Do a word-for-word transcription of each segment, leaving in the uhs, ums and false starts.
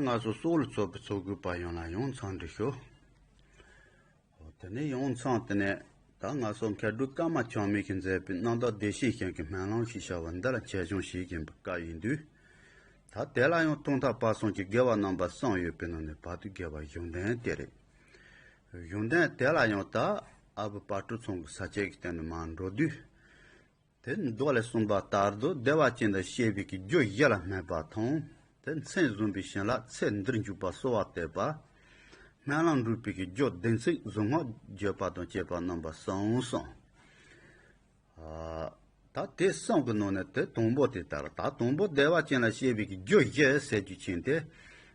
ང་ཚོ་སོགས་ལ་ཚོགས་པའི་ཚོགས་གོས་པ་ཡོངས་ལ་ཡང་འཚམས་འདྲི་ཞུ། དེ་ནས་ཡང་འཚམས་དེ་ནས་ད་ང་ཚོ་མཁས་གྲུབ་ཀརྨ་ཆགས་མེད་ཀྱིས་མཛད་པའི་རྣམ་དག་བདེ་གཤེགས་ཞིང་གི་སྨོན་ལམ་ཞེས་བྱ་བ་འདི་ལ་ཆེད་སྦྱོང་བྱེད་བཞིན་པའི་སྐབས་ཡིན་དུས། ད་དེ་ལ་ཡང་ཐོག་མཐའ་བར་གསུམ་གྱི་དགེ་བ་རྣམ་པ་གསུམ་ཡོད་པའི་ནང་ནས་བར་དུ་དགེ་བ་གཞུང་དོན་དེ་རེད། གཞུང་དོན་དེ་ལ་ཡང་ད་ཨ་བུ་དཔལ་སྤྲུལ་ཚང་གི་ས་སྐྱ་གི་སྟེང་དུ་མར་འགྲོ་དུས། དེ་མདོ་ལས་གསུངས་པ་ལྟར་དུ་བདེ་བ་ཅན་དུ་སྐྱེ་བའི་གི་རྒྱུ་བཞི་ལ་སྨད་པ་དང་། དེ་མཚན་བཟུང་བའི་ཞིང་ལ་ཚེ་འདིར་འཇུག་པ་གསོལ་བ་འདེབས་པ། སྨོན་ལམ་འགྲུབ་པའི་གི་རྒྱུ་བདེན་ཚིག་གཟུངས་སྔགས་བརྗོད་པ་དང་བཅས་པ་རྣམ་པ་གསུམ་གསུངས། ཨ། ད་དེ་གསུམ་གི་ནང་ནས་དེ་དང་པོ་དེ་ལྟར་ད་དང་པོ་བདེ་བ་ཅན་ལ་སྐྱེ་བའི་གི་རྒྱུ་བཞི་ཟེར་རྒྱུ་ཅན་དེ།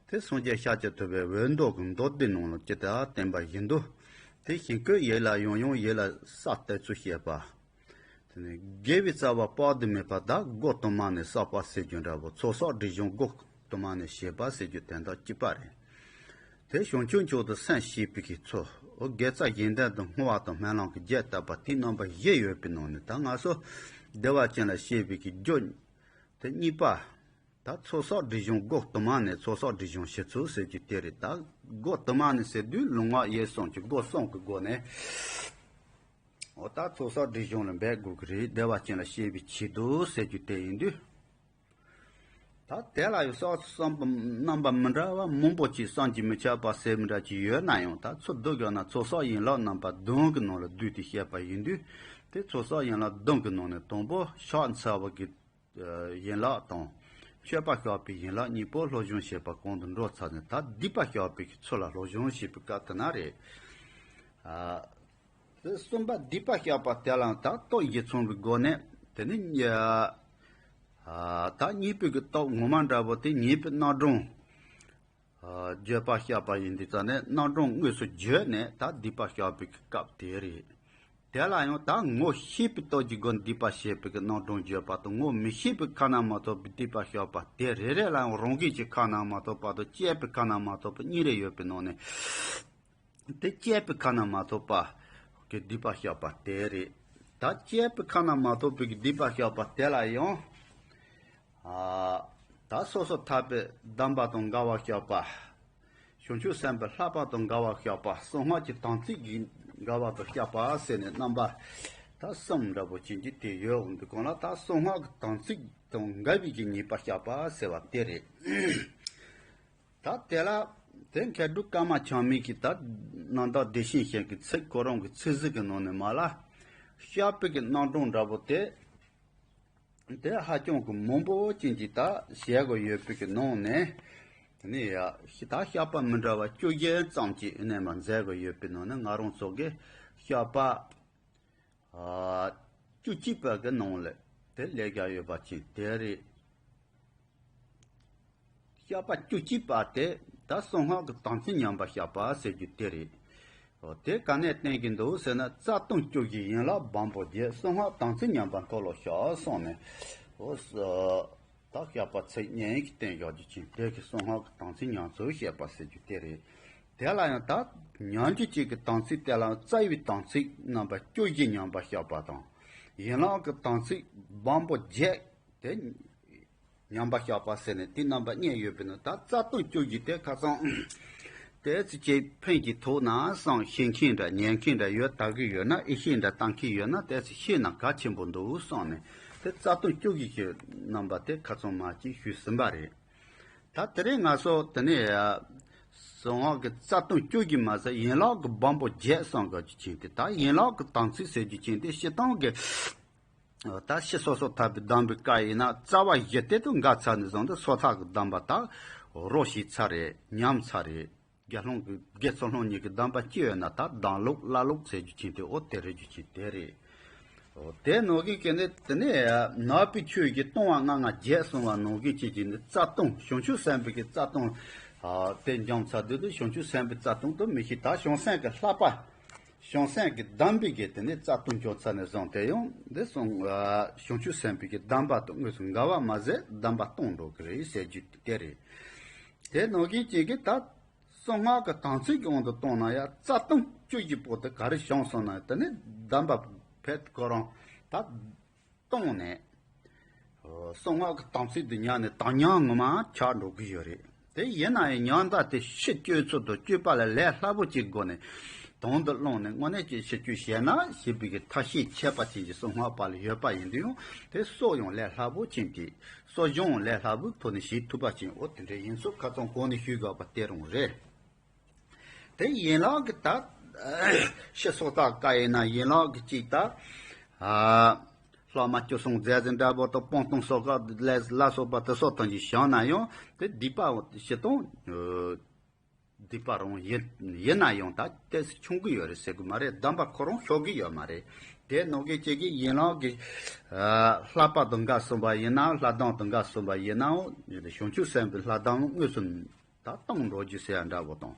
དེ་སངས་རྒྱས་ཤཱཀྱ་ཐུབ་པའི་འོད་མདོ་གི་མདོ་སྡེ་ནང་ལ་ཇི་ལྟར་བསྟན་པ་བཞིན་དུ། དེ་ཞིང་བཀོད་ཡིད་ལ་ཡང་ཡང་ཡིད་ལ་གསལ་བཏབ་ཚུལ་བཤད་པ། དེ་ནས་དགེ་བའི་རྩ་བ་དཔག་ཏུ་མེད་པ་དག་སྒོ་དུ་མ་ནས་བསགས་པ་ཟེར་རྒྱུ་འདྲ་བོ། ཚོགས་བསགས་སྒྲིབ་སྦྱོང་སྒོ་དུ་མ་ནས་བྱེད་པ་ཟེར་རྒྱུ་དོན་དག་གཅིག་པ་རེད། དེ་བྱང་ཆུབ་མཆོག་ཏུ་སེམས་བསྐྱེད་པའི་གི་ཚུལ། དགེ་རྩ་གཞན་དོན་དུ་བསྔོ་བ་དང་སྨོན་ལམ་གྱི་རྒྱས་བཏབ་པ་དེ་རྣམ་པ་བཞི་ཡོད་པའི་ནང་ནས་ད་ང་ཚོ་བདེ་བ་ཅན་ལ་སྐྱེ་བའི་གི་རྒྱུ་དེ་གཉིས་པ། ད་ཚོགས་བསགས་སྒྲིབ་སྦྱོང་སྒོ་དུ་མ་ནས་ཚོགས་བསགས་སྒྲིབ་སྦྱོང་བྱེད་ཚུལ་ཟེར་རྒྱུ་དེ་རེད། ད་སྒོ་དུ་མ་ནས་ཟེར་དུས་ལུས་ངག་ཡིད་གསུམ་གྱི་སྒོ་གསུམ་གྱི་སྒོ་ནས། འོ་ད་ཚོགས་བསགས་སྒྲིབ་སྦྱོང་ལ་འབད་དགོས་ཀྱི་རེད། བདེ་བ་ཅན་ལ་སྐྱེ་བའི་ཆེད་དུ་ཟེར་རྒྱུ་དེ་ཡིན་དུས། ད་དེ་ལ་ཡང་བསགས་བསམ་པ་རྣམ་པ་མི་འདྲ་བ་མང་པོ་ཅིག་བསམ་གྱིས་མི་ཁྱབ་པ་ཟེར་མི་འདྲ་ཅིག་ཡོད་ན་ཡང་། ད་ཚུར་བསྡུ་དགོས་ན་ཚོགས་བསགས་ཡན་ལག་རྣམ་པ་བདུན་གྱི་ནང་ལ་བསྡུས་ཏེ་བཤད་པ་ཡིན་དུས། དེ་ཚོགས་བསགས་ཡན་ལག་བདུན་གྱི་ནང་ནས་དང་པོ་ཕྱག་འཚལ་བ་གི་ཡན་ལག་དང་། མཆོད་པ་བཤགས་པའི་ཡན་ལག་གཉིས་པོ་སློབ་སྦྱོང་བྱེད་པ་གོང་དུ་འགྲོ་ཚར་ནས། ད་སྡིག་པ་བཤགས་པའི་ཚུལ་ལ་སློབ་སྦྱོང་བྱེད་པའི་སྐབས་དེ་ན་རེད། ཨ། དེ་གསུམ་པ་སྡིག་པ་བཤགས་པ་དེ་ལའང་ད་སྟོབས་བཞི་ཚང་བའི་སྒོ་ནས། དེ་ནི། ཨ། ད་གཉིས་པའི་གི་སྟོབས་ངོ་མ་འདྲ་བོ་དེ་ཉེས་པའི་རྣམ་གྲངས། ཨ། བརྗོད་པ་བཤགས་པ་ཡིན་དུས་ཙང་ནས་རྣམ་གྲངས་དངོས་སུ་བརྗོད་ནས་ད་སྡིག་པ་བཤགས་པའི་སྐབས་དེ་རེད། དེ་ལ་ཡང་ད་ངོ་ཤེས་པའི་སྟོབས་ཀྱི་སྒོ་ནས་སྡིག་པ་བཤགས་པའི་རྣམ་གྲངས་བརྗོད་པ་དང་། ངོ་མི་ཤེས་པའི་ཁ་ན་མ་ཐོ་བའི་སྡིག་པ་བཤགས་པ་དེ་རེ་རེ་ལ་ཡང་རང་གིས་ཀྱི་ཁ་ན་མ་ཐོ་བ་དང་དཔྱད་པའི་ཁ་ན་མ་ཐོ་བ་གཉིས་རེ་ཡོད་པའི་ནང་ནས། དེ་དཔྱད་པའི་ཁ་ན་མ་ཐོ་བ་གི་སྡིག་པ་བཤགས་པ་དེ་རེད། ད་དཔྱད་པའི་ཁ་ན་མ་ཐོ་བའི་སྡིག་པ་བཤགས་པ་དེ་ལ་ཡང་། ཨ། ད་སོ་སོ་ཐར་པའི་གདམས་པ་དང་འགལ་བ་བཤགས་པ། བྱང་ཆུབ་སེམས་དཔའི་བསླབ་པ་དང་འགལ་བ་བཤགས་པ། གསང་སྔགས་ཀྱི་དམ་ཚིག་གི་འགལ་བ་དང་བཤགས་པ་ཟེར་ནས་རྣམ་པ་ད་གསུམ་འདྲ་པོ་ཅིག་གི་དེ་ཡོད་འོང་དུས་གང་ལ། ད་གསང་སྔགས་ཀྱི་དམ་ཚིག་དང་འགལ་བའི་གི་ཉེས་པ་བཤགས་པ་ཟེར་བ་དེ་རེད། ད་དེ་ལ་དེ་མཁས་གྲུབ་ཀརྨ་ཆགས་མེད་ཀྱིས་ད་རྣམ་དག་བདེ་གཤེགས་ཞིང་གི་ཚིག་ཁོ་རང་གི་ཚིག་གཟིགས་ཀྱི་ནང་ནས་མར་ལ། བཤགས་པའི་གི་རྣམ་གྲངས་འདྲ་པོ་དེ། དེ་ཧ་ཅང་གི་མང་པོ་ཅན་གྱི་ད་བཤད་དགོས་ཡོད་པའི་གི་ནང་ནས། དེ་ནས་ཡ་ད་བཤགས་པ་མི་འདྲ་བ་བཅུ་བཞི་ཙམ་ཅིག་རྣམ་པ་མཛད་དགོས་ཡོད་པའི་ནང་ནས། ང་རང་ཚོ་གི་བཤགས་པ། ཨ། བཅུ་གཅིག་པ་གི་ནང་ལ་དེ་ལས་བཞག་ཡོད་པ་ཅིག་དེ་རེད། བཤགས་པ་བཅུ་གཅིག་པ་དེ་ད་གསང་སྔགས་ཀྱི་དམ་ཚིག་ཉམས་པ་བཤགས་པ་ཟེར་རྒྱུ་དེ་རེད། འོ་དེ་ག་ནས་བསྟན་གྱི་འདུག་ཟེར་ན། རྩ་ལྟུང་བཅུ་བཞི་ཡན་ལག་བམ་པོ་བརྒྱད། གསང་སྔགས་དམ་ཚིག་ཉམས་པ་མཐོལ་ལོ་བཤགས་གསུངས་ནས། འོ་ད་བཤགས་པ་ཚིག་སྙན་གྱིས་བསྟན་བཞག་རྒྱུ་ཅན་དེ་གི་གསང་སྔགས་ཀྱི་དམ་ཚིག་ཉམས་ཚུལ་བཤད་པ་ཟེར་རྒྱུ་དེ་རེད། དེ་ལ་ཡང་ད་ཉམས་རྒྱུ་ཅན་གྱི་དམ་ཚིག་དེ་ལ་རྩ་བའི་དམ་ཚིག་རྣམ་པ་བཅུ་བཞི་ཉམས་པ་བཤགས་པ་དང་། ཡན་ལག་གི་དམ་ཚིག་བམ་པོ་བརྒྱད་དེ་ཉམས་པ་བཤགས་པ་ཟེར་ནས་དེ་རྣམ་པ་གཉིས་ཡོད་པའི་ནང་། ད་རྩ་ལྟུང་བཅུ་བཞི་དེ་ཁ་སང་དེ་ཚོ་ཅིག་ཕན་གྱི་ཐོག་ན་བསམ། ཤེས་མཁན་འདྲ་ཉན་མཁན་འདྲ་ཡོད་ལྟ་གི་ཡོད་ན། ཨེ་ཤེས་འདྲ་ལྟ་མཁན་ཡོད་ན་དེ་ཚོ་ཤེས་ན་གལ་ཆེན་པོ་འདུག་བསམ་ནས། དེ་རྩ་ལྟུང་བཅུ་བཞི་ཞེས་རྣམ་པ་དེ་ཁ་སང་མ་ཅིག་ཞུས་ཟིན་པ་རེད། ད་དེ་རིང་ང་ཚོ་དེ་ནས་གསང་སྔགས་ཀྱི་རྩ་ལྟུང་བཅུ་བཞི་མ་ཟད་ཡན་ལག་གི་བམ་པོ་བརྒྱད་གསུང་དགོས་རྒྱུ་ཅན་དེ། ད་ཡན་ལག་གི་དམ་ཚིག་ཟེར་རྒྱུ་ཅན་དེ་སྤྱིར་བཏང་གི། ད་ཕྱི་སོ་སོ་ཐར་པའི་གདམས་པའི་བཀའ་ཡིན་ན། རྩ་བ་བཞི་དེ་དང་འགལ་ཚར་ནས་བཟུང་སྟེ་སོ་ཐར་གྱི་གདམས་པ་ད་རོ་ཞིག་ཚར་རེད། ཉམས་ཚར་རེད། དགེ་སློང་གི་དགེ་ཚུལ་སློང་གཉིས་ཀྱི་གདམས་པ་ཅི་ཡོད་ན་ད་གདམས་ལུགས་བླ་ལུགས་ཟེར་རྒྱུ་ཅན་དེ། འོ་དེ་རེད་རྒྱུ་ཅན་དེ་རེད། འོ་དེ་ནང་བཞིན་གྱི་ནི་དེ་ནས་ནག་པོའི་ཆོས་ཀྱི་ལྟུང་བ་ལྔ་ལྔ་བརྒྱད་གསུངས་པ་ནང་བཞིན་བྱས་ཀྱི་ནི་རྩ་ལྟུང་། བྱང་ཆུབ་སེམས་དཔའི་གི་རྩ་ལྟུང་། ཨ། དེ་འཇོམས་ཚར་དུས་དུ་བྱང་ཆུབ་སེམས་དཔའི་རྩ་ལྟུང་དུ་མི་ཤེས། ད་བྱང་སེམས་ཀྱི་བསླབ་པ། བྱང་སེམས་ཀྱི་གདམས་པའི་གི་དེ་ནས་རྩ་ལྟུང་བྱང་ཚར་ནས་བཟུང་སྟེ་ཡང་འདི་གསུངས། ཨ། བྱང་ཆུབ་སེམས་དཔའི་གི་གདམས་པ་དང་དངོས་སུ་འགལ་བ་མ་ཟད་གདམས་པ་སྟོང་འགྲོ་གི་རེད་ཟེར་རྒྱུ་དེ་རེད། དེ་ནང་བཞིན་བྱས་ཀྱི་ད་གསང་སྔགས་ཀྱི་དམ་ཚིག་གི་དབང་དུ་བཏང་ན་ཡང་རྩ་ལྟུང་བཅུ་བཞི་པོ་དེ་ག་རེ་བྱུང་སོང་ན། དེ་ནི་གདམས་པ་ཕེད་ཁོ་རང་ད་བཏང་ནས། གསང་སྔགས་ཀྱི་དམ་ཚིག་དེ་ཉམས་ནས་དམ་ཉམས་ངོ་མ་ཆགས་འགྲོ་གི་ཡོད་རེད། དེ་ཡིན་ན་ཡང་ཉམས་ལྡན་དེ་ཕྱི་བཅོས་ཚུལ་དང་བཅོས་པ་ལ་ལས་སླ་པོ་ཅིག་སྒོ་ནས་དོན་དུ་བླངས་ནས་དངོས་གནས་ཀྱི་ཕྱི་བཅོས་བྱས་ན་ཞེས་པའི་གི་ཐབས་ཤེས་ཁྱད་པར་ཅན་གྱི་གསང་སྔགས་པ་ལ་ཡོད་པ་ཡིན་དུས་ཡང་དེ་གསོ་ཡང་ལས་སླ་པོ་ཅན་གྱི་གསོ་སྦྱོང་ལས་སླ་པོའི་ཐོག་ནས་བྱེད་ཐུབ་པ་ཅན། འོ་དེ་འདྲ་ཡིན་ཚུལ་ཁ་ཚང་གོང་ནས་ཞུས་དགོས་པ་དེ་རང་རེད། དེ་ཡན་ལག་གི་ད་ཕྱི་སོགས་དག་ཀ་ཡིན་ན་ཡན་ལག་གི་གཅིག་ད། ཨ། ལྷག་མ་བཅུ་གསུམ་རྫས་ཟིན་འདྲ་པོ་དང་སྤོང་གཏོང་སོགས་ཀ་ལས་ལ་སོགས་པ་དེ་སོགས་དང་གྱིས་བྱུང་ན་ཡང་དེ་སྡིག་པ་ཞིག་དང་། སྡིག་པ་རང་ཡིན་ཡིན་ན་ཡང་ད་ཏོག་ཙམ་ཆུང་གི་ཡོད་རེད་ཟེར་གི་མ་རེད། སྡོམ་པ་ཁོ་རང་ཤོར་གི་ཡོད་མ་རེད། དེ་ནང་གི་གཅིག་གི་ཡན་ལག་གི་ཨ་བསླབ་པ་དང་འགལ་སོང་བ་ཡིན་ན། བསླབ་སྡོམ་དང་འགལ་སོང་བ་ཡིན་ནའང་བྱང་ཆུབ་སེམས་དཔའི་བསླབ་སྡོམ་དངོས་སུ་ད་གཏོང་འགྲོ་རྒྱུ་ཟེར་ཡ་འདྲ་པོ་དང་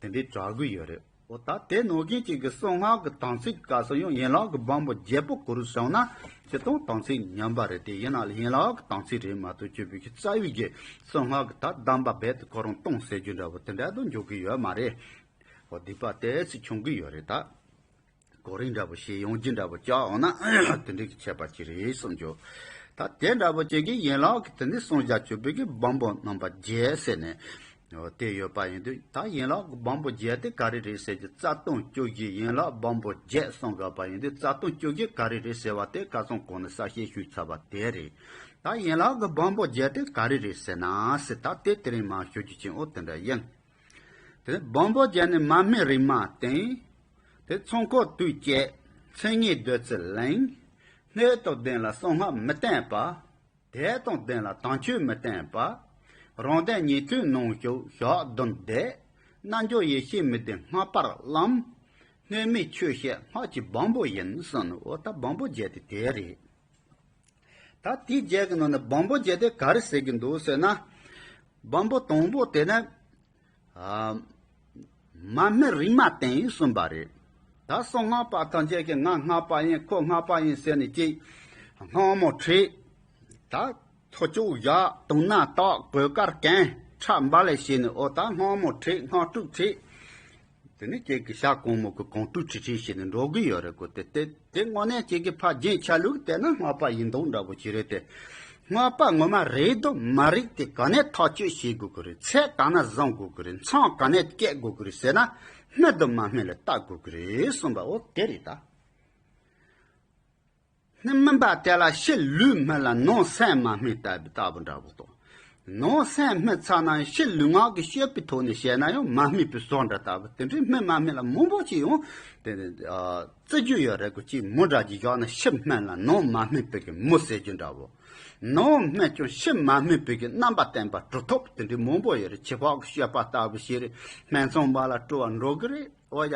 དེ་འདྲའི་གྲགས་ཀྱི་ཡོད་རེད། འོ་ད་དེ་ནང་བཞིན་གཅིག་གི་གསང་སྔགས་ཀྱི་དམ་ཚིག་སྐབས་སུ་ཡང་ཡན་ལག་གི་སྦོམ་པོ་བརྒྱད་པོ་གོ་རུ་སོང་ན་སྤྱིར་བཏང་དམ་ཚིག་ཉམས་པ་རེད། དེ་ཡིན་ན་ལ་ཡན་ལག་གི་དམ་ཚིག་རེད་མ་གཏོགས་སྤྱོད་པའི་གི་རྩ་བའི་གི་གསང་སྔགས་ཀྱི་ད་སྡོམ་པ་རྦད་དེ་ཁོ་རང་གཏོང་ཟེར་རྒྱུ་འདྲ་པོ་དེ་འདྲ་དུ་འཇོག་གི་ཡོད་མ་རེད། འོ་སྡིག་པ་ཏོག་ཙམ་ཆུང་གི་ཡོད་རེད་ད། གོ་རིམ་འདྲ་པོ་ཞིག་ཡོང་རྒྱུ་འདྲ་པོ་བཅའ་འོང་ན་དེ་འདྲའི་གི་ཁྱད་པར་ཅིག་རེད་གསུངས་རྒྱུ། ད་དེ་འདྲ་པོ་ཅིག་གི་ཡན་ལག་གི་དེ་ནི་གསུམ་བརྒྱ་བཅུ་པའི་གི་སྦོམ་པོ་རྣམ་པ་བརྒྱད་ཟེར་ནས་དེ་ཡོད་པ་ཡིན་དུས། ད་ཡན་ལག་གི་སྦོམ་པོ་བརྒྱད་དེ་ག་རེ་རེད་ཟེར་གྱི། རྩ་ལྟུང་བཅུ་བཞི་ཡན་ལག་སྦོམ་པོ་བརྒྱད་གསུངས་དགོས་པ་ཡིན་དུས། རྩ་ལྟུང་བཅུ་བཞི་ག་རེ་རེད་ཟེར་བ་དེ་ཁ་སང་གོང་ནས་གསལ་བཤད་ཞུས་ཚར་བ་དེ་རེད། ད་ཡན་ལག་གི་སྦོམ་པོ་བརྒྱད་དེ་ག་རེ་རེད་ཟེར་ན་ཟེར། ད་དེ་དེ་རིང་མར་ཞུ་རྒྱུ་ཅན། འོ་དེ་འདྲ་ཡིན། དེ་སྦོམ་པོ་བརྒྱད་ནི་མར་སྨད་རིག་མ་བསྟེན། དེ་ཚོགས་འཁོར་དུས་བཅད་མཚན་ཉིད་བདུད་རྩི་ལེན། སྣོད་དང་ལྡན་ལ་གསང་སྔགས་མི་བསྟེན་པ། དད་དང་ལྡན་ལ་དམ་ཆོས་མི་བསྟེན་པ། རང་དོན་ཉིད་མཐུན་ནང་ཞུགས་ཞག་བདུན་བསྡད། རྣལ་འབྱོར་ཡེ་ཤེས་མི་ལྡན་སྔགས་པར་ལམ། སྣོད་མེད་ཆོས་བཤད་སྔགས་ཀྱི་སྦོམ་པོ་ཡིན་གསུངས་ནས། འོ་ད་སྦོམ་པོ་བརྒྱད་དེ་དེ་རེད། ད་དེའི་རྗེས་ཀྱི་ནང་ནས་སྦོམ་པོ་བརྒྱད་དེ་ག་རེ་ཟེར་གྱི་འདུག་ཟེར་ན། སྦོམ་པོ་དང་པོ་དེ་ནི་ཨ་མར་སྨད་རིག་མ་བསྟེན་གསུངས་པ་རེད། ད་གསང་སྔགས་པ་ཐམས་ཅད་ཀྱིས་ང་སྔགས་པ་ཡིན། ཁོ་སྔགས་པ་ཡིན་ཟེར་ནས་ཅིག་སྔགས་མོ་ཁྲིད། ད་ཐོ་ཅོག་བཞག་དུང་སྣ་བཏགས་གོས་དཀར་གྱོན་ཁྲ་འབར་ལས་བྱས་ནས། འོ་ད་སྔགས་མོ་ཁྲིད། སྔགས་དཀྲུག་ཁྲིད། དེ་ནི་ཁྱེད་ཀྱི་ཞྭ་གོང་མོ་གི་གོང་དཀྲུག་ཁྲིད་ཁྲིད་བྱས་ནས་འགྲོ་གི་ཡོད་རེད་གོ། དེ་དེ་དེ་དངོས་གནས་ཁྱེད་ཀྱི་ཕར་རྒྱན་ཆ་ལུགས་བལྟས་ན་སྔགས་པ་ཡིན་མདོག་འདྲ་པོ་ཞིག་རེད་དེ། སྔགས་པ་ངོ་མ་རེད་དང་མ་རེད་དེ་ག་ནས་ཐག་གཅོད་བྱེད་དགོས་ཀྱི་རེད། ཚད་ག་ནས་བཟུང་དགོས་ཀྱི་རེད། མཚམས་ག་ནས་བཅད་དགོས་ཀྱི་རེད་ཟེར་ན། སྨད་དང་མར་སྨད་ལ་བལྟ་དགོས་ཀྱི་རེད་གསུངས་པ། འོ་དེ་རེད་ད། སྨན་པ་དེ་ལ་ཕྱི་ལུས་སྨན་ལ་ནང་སེམས་མ་སྨན་ལྟ་བུ་ལྟ་བུ་འདྲ་པོ་དང་། ནང་སེམས་སྨན་ཚར་ན་ཕྱི་ལུས་ངག་གི་སྤྱོད་པའི་ཐོག་ནས་བཤད་ན་ཡང་མ་སྨན་པའི་བཟོ་འདྲ་ལྟ་བུ། དེ་འདྲའི་སྨན་མ་སྨན་ལ་མང་པོ་ཅིག་ཡང་དེ་ནི་ཨ་བརྩི་རྒྱུ་ཡོད་རེད་གོ། ཅིག་མོ་འདྲ་ཅིག་བཞག་ན་ཕྱི་སྨན་ལ་ནང་མ་སྨན་པའི་གི་མོ་ཟེར་རྒྱུ་འདྲ་པོ། ནང་སྨན་ཀྱང་ཕྱི་མ་སྨན་པའི་གི་རྣམ་པ་བསྟན་པ་གྲུབ་ཐོབ་དེ་འདྲའི་མང་པོ་ཡོད་རེད། ཆོས་འཕགས་ཀྱི་སྤྱོད་པ་ལྟ་བུ་ཞིག་རེད། སྨན་ཚོང་པ་ལ་སྤྲོ་བ་འགྲོ་གི་རེད། འོ་ཡ།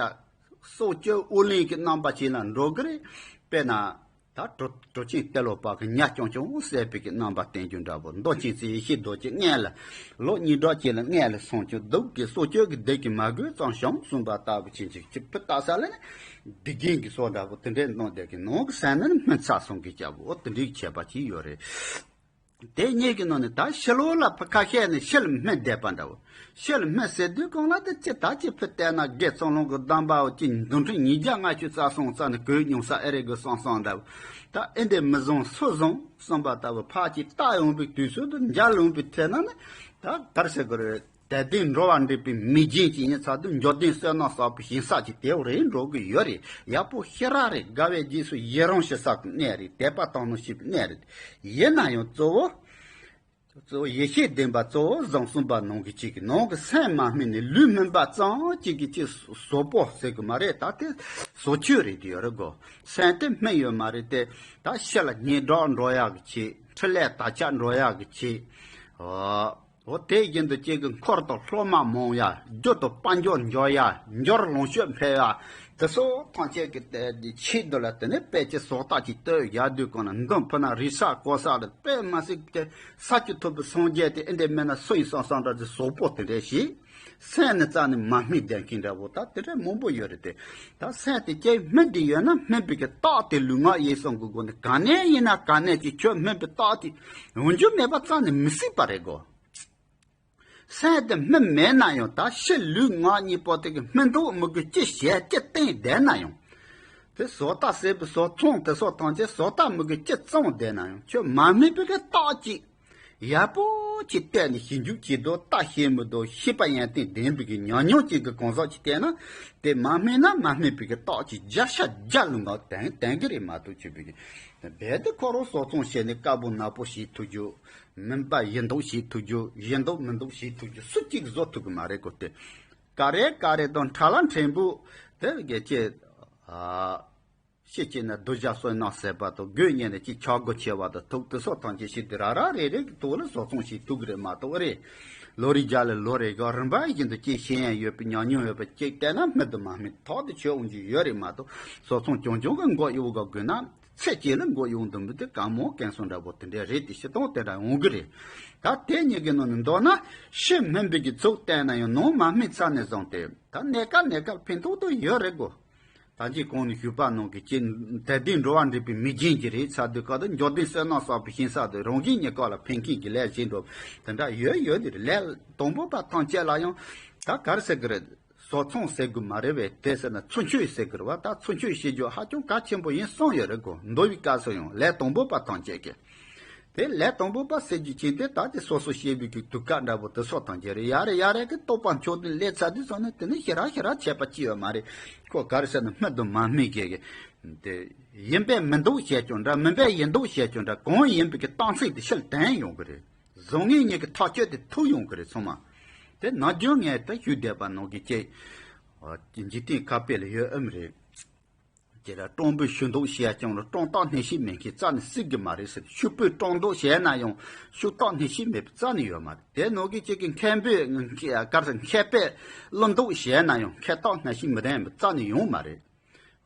སྲོག་གཅོད་དབུགས་ལེན་གྱི་རྣམ་པ་ཅིག་ལ་འགྲོ་གི་རེད། དཔེར་ན། ད་གྲུབ་གྲུབ་ཆེན་ཏེ་ལོ་པ་གི་ཉ་རྐྱང་རྐྱང་བསད་པའི་གི་རྣམ་པ་བསྟན་རྒྱུ་འདྲ་པོ། མདོ་མཁྱེན་བརྩེ་ཡེ་ཤེས་རྡོ་རྗེ་མངལ་ལ། ལོ་གཉིས་གྲགས་ཅིག་ལ་མངལ་ལ་སོང་ཀྱང་སྡུག་གི་སྲོག་གཅོད་ཀྱི་སྡིག་གིས་མ་གོས་ཙམ་བྱུང་གསུངས་པ་ལྟ་བུ་ཅན་ཅིག་ཅིག་ཕུ་བཏགས་ས་ལ་ནི་སྡིག་རྒན་གྱི་སྲོག་འདྲ་པོ་དེ་འདྲའི་གནང་བསྡད་ཀྱི། ནང་གི་སེམས་ནི་སྨན་ཚར་སོང་གི་སྐྱ་བོ། འོ་དེ་འདྲའི་ཁྱད་པར་ཅིག་ཡོད་རེད། དེ་གཉིས་ཀྱི་ནང་ནས་ད་ཕྱི་ལོགས་ལ་ཕར་ཁ་ཤས་ནི་ཕྱི་ལ་སྨན་བསྡད་པ་འདྲ་བོ། ཕྱི་ལ་སྨན་ཟེར་དུས་གང་ལ་དེ་ཅི་ད་ཅི་ཕུ་བལྟས་ན་དགེ་ཚང་ལུང་གི་གདམས་པའོ་ཅི་འདུལ་ཁྲིམས་ཉིས་བརྒྱ་ལྔ་བཅུ་རྩ་གསུམ་རྩ་ནས་གོས་མྱོང་ས་ཨེ་རེད་གི་སང་སང་འདྲ་བོ། ད་ཨེ་འདྲས་མི་བཟང་སུ་བཟང་གསུངས་པ་ལྟ་བུ། ཕར་ཅིག་ལྟ་ཡོང་བའི་དུས་ཚོད་དུ་མཇལ་ཡོང་བའི་ཐད་ན་ནི་ད་ག་རེ་ཟེར་དགོས་རེད། དད་ལྡན་འགྲོ་བ་འདྲེན་པའི་མི་རྒྱན་ཅིག་ཡིན་ཚར་དུས། འབྱོར་ལྡན་བསོད་ནམས་བསགས་པའི་ཞིང་ས་ཅིག་དེ་བ་རེད་འགྲོ་གི་ཡོད་རེད། ཡག་པོ་ཞེ་དྲག་རེད། དགའ་བའི་རྗེས་སུ་ཡི་རང་ཞུ་ས་གི་གནས་རེད། དད་པ་དག་སྣང་བྱེད་པའི་གནས་རེད། ཡིན་ན་ཡང་གཙོ་བོ། གཙོ་བོ་ཡེ་ཤེས་ལྡན་པ་གཙོ་བོ་བཟང་གསུངས་པ་ནང་གི་གཅིག་གི་ནང་གི་སེམས་མ་སྨིན་ནས་ལུས་སྨིན་པ་ཙམ་གཅིག་གི་གཅིག་བཟོ་པོ་ཟེར་གི་མ་རེད། ད་དེ་བཟོ་བཅོས་རེད་དེ་ཡོད་རེད་གོ། སེམས་དེ་སྨིན་ཡོད་མ་རེད་དེ། ད་ཕྱི་ལ་སྙན་གྲགས་འགྲོ་ཡག་གི་ཆེད། འཕྲིན་ལས་དར་ཁྱབ་འགྲོ་ཡག་གི་ཆེད། འོ། འོ་དེ་བཞིན་དུ་ཅིག་གི་འཁོར་དང་སློབ་མ་མང་ཡ། རྒྱུ་དང་དཔལ་འབྱོར་འབྱོར་ཡ། འབྱོར་ལོངས་སྤྱོད་འཕེལ་ཡ། དེ་སོགས་ཐམས་ཅད་ཀྱི་ཆེད་དུ་ལ་དེ་ནས་དཔེ་ཅིག་བཟོ་ལྟ་ཅིག་བཏོད་ཡག་དུས་གང་ལ་མདུན་ཕུ་ན་རི་ས་གོ་ས་ལ་དཔེ་མ་སྲིད་དེ་ས་བཅུ་ཐུབ་པའི་སངས་རྒྱས་དེ་ཨེ་འདྲས་མེད་ན་སུ་ཡིན་བསམ་བསམ་འདྲ་ཅིག་བཟོ་པོ་དེ་འདྲས་ཤིག་སེམས་ནི་རྩ་ནས་མ་སྨིན་བསྡད་མཁན་འདྲ་བོ་ད་དེ་འདྲ་མང་པོ་ཡོད་རེད་དེ། ད་སེམས་དེ་ཅིག་སྨིན་དེ་ཡོད་ན་སྨིན་པའི་གི་རྟགས་དེ་ལུས་ངག་ཡིད་གསུམ་གི་སྒོ་ནས་ག་ནས་ཡིན་ན་ག་ནས་ཀྱི་ཁྱོད་སྨིན་པའི་རྟགས་དེ་འོང་རྒྱུ་མེད་པ་རྩ་ནས་མི་སྲིད་པ་རེད་གོ། སེམས་དེ་སྨིན་མེད་ན་ཡང་ད་ཕྱི་ལུས་ངག་གཉིས་པོ་དེ་གི་སྨིན་མདོག་མི་དགོས་ཅི་བྱས་ཅི་བསྟན་བསྡད་ན་ཡང་། དེ་བཟོ་ལྟ་ཟེར་བའི་བཟོ་ཚོང་དེ་སོགས་ཐམས་ཅད་བཟོ་ལྟ་མི་དགོས་ཅི་བཙོང་བསྡད་ན་ཡང་ཁྱོད་མ་སྨིན་པའི་གི་རྟགས་ཅིག་ཡག་པོ་ཅིག་བལྟས་ནས་ཞིབ་འཇུག་བྱེད་དོ། ལྟ་ཤེས་མི་དོ། ཤེས་པ་ཡོན་ཏན་ལྡན་པའི་གི་ཉམས་མྱོང་ཅན་གྱི་གང་ཟག་ཅིག་བལྟས་ན། དེ་མ་སྨིན་ན་མ་སྨིན་པའི་གི་རྟགས་ཀྱི་བརྒྱ་ཆ་བརྒྱ་ལུང་ག་དན་དན་གི་རེད་མ་གཏོགས་ཆོས་པའི་གི། རྦད་དེ་ཁོ་རང་གསོ་སྐྱོང་བྱས་ནས་དཀར་པོ་ནག་པོ་བྱེད་ཐུབ་རྒྱུ། མུན་པ་ཡིན་མདོག་བྱེད་ཐུབ་རྒྱུ། ཡིན་མདོག་མིན་མདོག་བྱེད་ཐུབ་རྒྱུ་སུ་གཅིག་བཟོ་ཐུབ་གི་མ་རེད་གོ། དེ་ག་རེ་ག་རེ་དང་ཁྲ་ལ་ཕྲན་བུ། དེ་གལ་ཆེ། ཨ། ཤི་ཅེ་ན་སྡུག་བྱ་བསོད་ནམས་ཟད་པ་དང་། རྒོད་ཉེ་ན་ཅི་ཆག་སྒོ་ཆེ་བ་དང་། ཐུག་དེ་སོགས་ཐམས་ཅད་ཤི་དུས་ར་ར་རེ་རེ་གི་ཐོག་ལ་གསོ་སྐྱོང་བྱེད་ཐུབ་གི་རེད་མ་གཏོགས་རེད། ལོ་རེ་བརྒྱ་ལ་ལོ་རེ་ག་རིམ་པ་བཞིན་དུ་ཅི་ཤེས་ཡ་ཡོད་པའི་ཉམས་མྱོང་ཡོད་པ་ཅིག་བལྟས་ན་སྨིན་དང་མ་སྨིན་ཐག་དེ་ཆོད་འོང་རྒྱུ་ཡོད་རེད་མ་གཏོགས། གསོ་སྐྱོང་རྐྱང་རྐྱང་གི་མགོ་གཡོག་ག་དགོས་ན། ཚེ་གཅིག་ལ་མགོ་གཡོག་འདུག་མི་དེ་གང་མོ་གན་སོང་འདྲ་པོ་དེ་འདྲ་རེད། དེ་ཤི་སྟོང་དེ་འདྲ་འོང་གི་རེད། ད་དེ་གཉིས་ཀྱི་ནང་ནས་མདོར་ན་ཤི་སྨིན་པའི་གི་ཚུལ་བལྟས་ན་ཡང་ནང་མ་སྨིན་ཚར་ནས་བཟུང་སྟེ་ད་གནས་སྐབས་གནས་སྐབས་ཕན་ཐོགས་དུ་ཡོད་རེད་གོ། ད་ཅི་གོང་ནས་ཞུས་པ་ནང་གི་ཅི་དད་ལྡན་འགྲོ་བ་འདྲེན་པའི་མི་རྒན་གྱི་རེད་ཚ་དུས་སྐབས་དུ་འབྱོར་ལྡན་བསོད་ནམས་བསགས་པའི་ཞིང་ས་དུ་རང་གཞན་གཉིས་ཀ་ལ་ཕན་མཁན་གྱི་ལས་བྱེད་འགྲོ་དེ་འདྲ་ཡོད་ཡོད་དེ་རེད། ལས་དང་པོ་པ་ཐམས་ཅད་ལ་ཡང་ད་ག་རེ་ཟེར་གི་རེད། བཟོ་ཚོང་ཟེར་དགོས་མ་རེད་པས། དེ་ཟེར་ན་ཚུར་མཆོད་ཟེར་དགོས་རེད་བ། ད་ཚུར་མཆོད་བྱེད་རྒྱུ་ཧ་ཅང་གལ་ཆེན་པོ་ཡིན་བསམ་ཡོད་རེད་གོ། འདུལ་བའི་སྐབས་སུ་ཡང་ལས་དང་པོ་པ་ཐམས་ཅད་ཀྱི། དེ་ལས་དང་པོ་པ་ཟེར་རྒྱུ་ཅན་དེ་ད་དེ་སོ་སོ་སྐྱེ་བོའི་གི་དུས་སྐབས་འདྲ་པོ་དེ་སོགས་ཐམས་ཅད་རེད། ཡ་རེ་ཡ་རེ་གི་རྟོགས་པ་མཆོག་ཏུ་སླེབས་ཚར་དུས་ཙམ་ནས་དེ་ནི་ཞེ་དྲག་ཞེ་དྲག་ཁྱད་པར་ཅི་ཡོད་མ་རེད། ཁོ་ག་རེ་ཟེར་ན་སྨིན་དང་མ་སྨིན་གྱི་གི། དེ་ཡིན་པས་མིན་མདོག་བྱས་ཀྱང་འདྲ། མིན་པས་ཡིན་མདོག་བྱས་ཀྱང་འདྲ། གང་ཡིན་པའི་གི་རྟགས་མཚན་དེ་ཕྱིར་ལྡན་ཡོང་གི་རེད། བཟང་ངན་གཉིས་ཀྱི་ཐག་གཅོད་དེ་ཐུབ་ཡོང་གི་རེད་ཚང་མ། དེ་ནམ་རྒྱུན་ངས་ད་ཞུས་བསྡད་པ་ནང་གི་ཅིག་འཇིག་རྟེན་ཁ་དཔེ་ལ་ཡོད་ཨེམ་རེད། ཅེ་ར་སྤྲང་པོས་ཞུ་མདོག་བྱས་ཀྱང་ར་སྤྲང་རྟགས་སྣེ་ཤེས་མེད་མཁན་རྩ་ནས་སྲིད་གི་མ་རེད་ཟེར། ཕྱུག་པོས་སྤྲང་མདོག་བྱས་ན་ཡང་ཕྱུག་རྟགས་སྣེ་ཤེས་མེད་པ་རྩ་ནས་ཡོད་མ་རེད། དེ་ནང་གི་ཅིག་གི་མཁས་པོས་གར་ཟེར་མཁས་པས་བླུན་མདོག་བྱས་ན་ཡང་མཁས་རྟགས་སྣེ་ཤེས་མི་ལྡན་པ་རྩ་ནས་ཡོང་མ་རེད།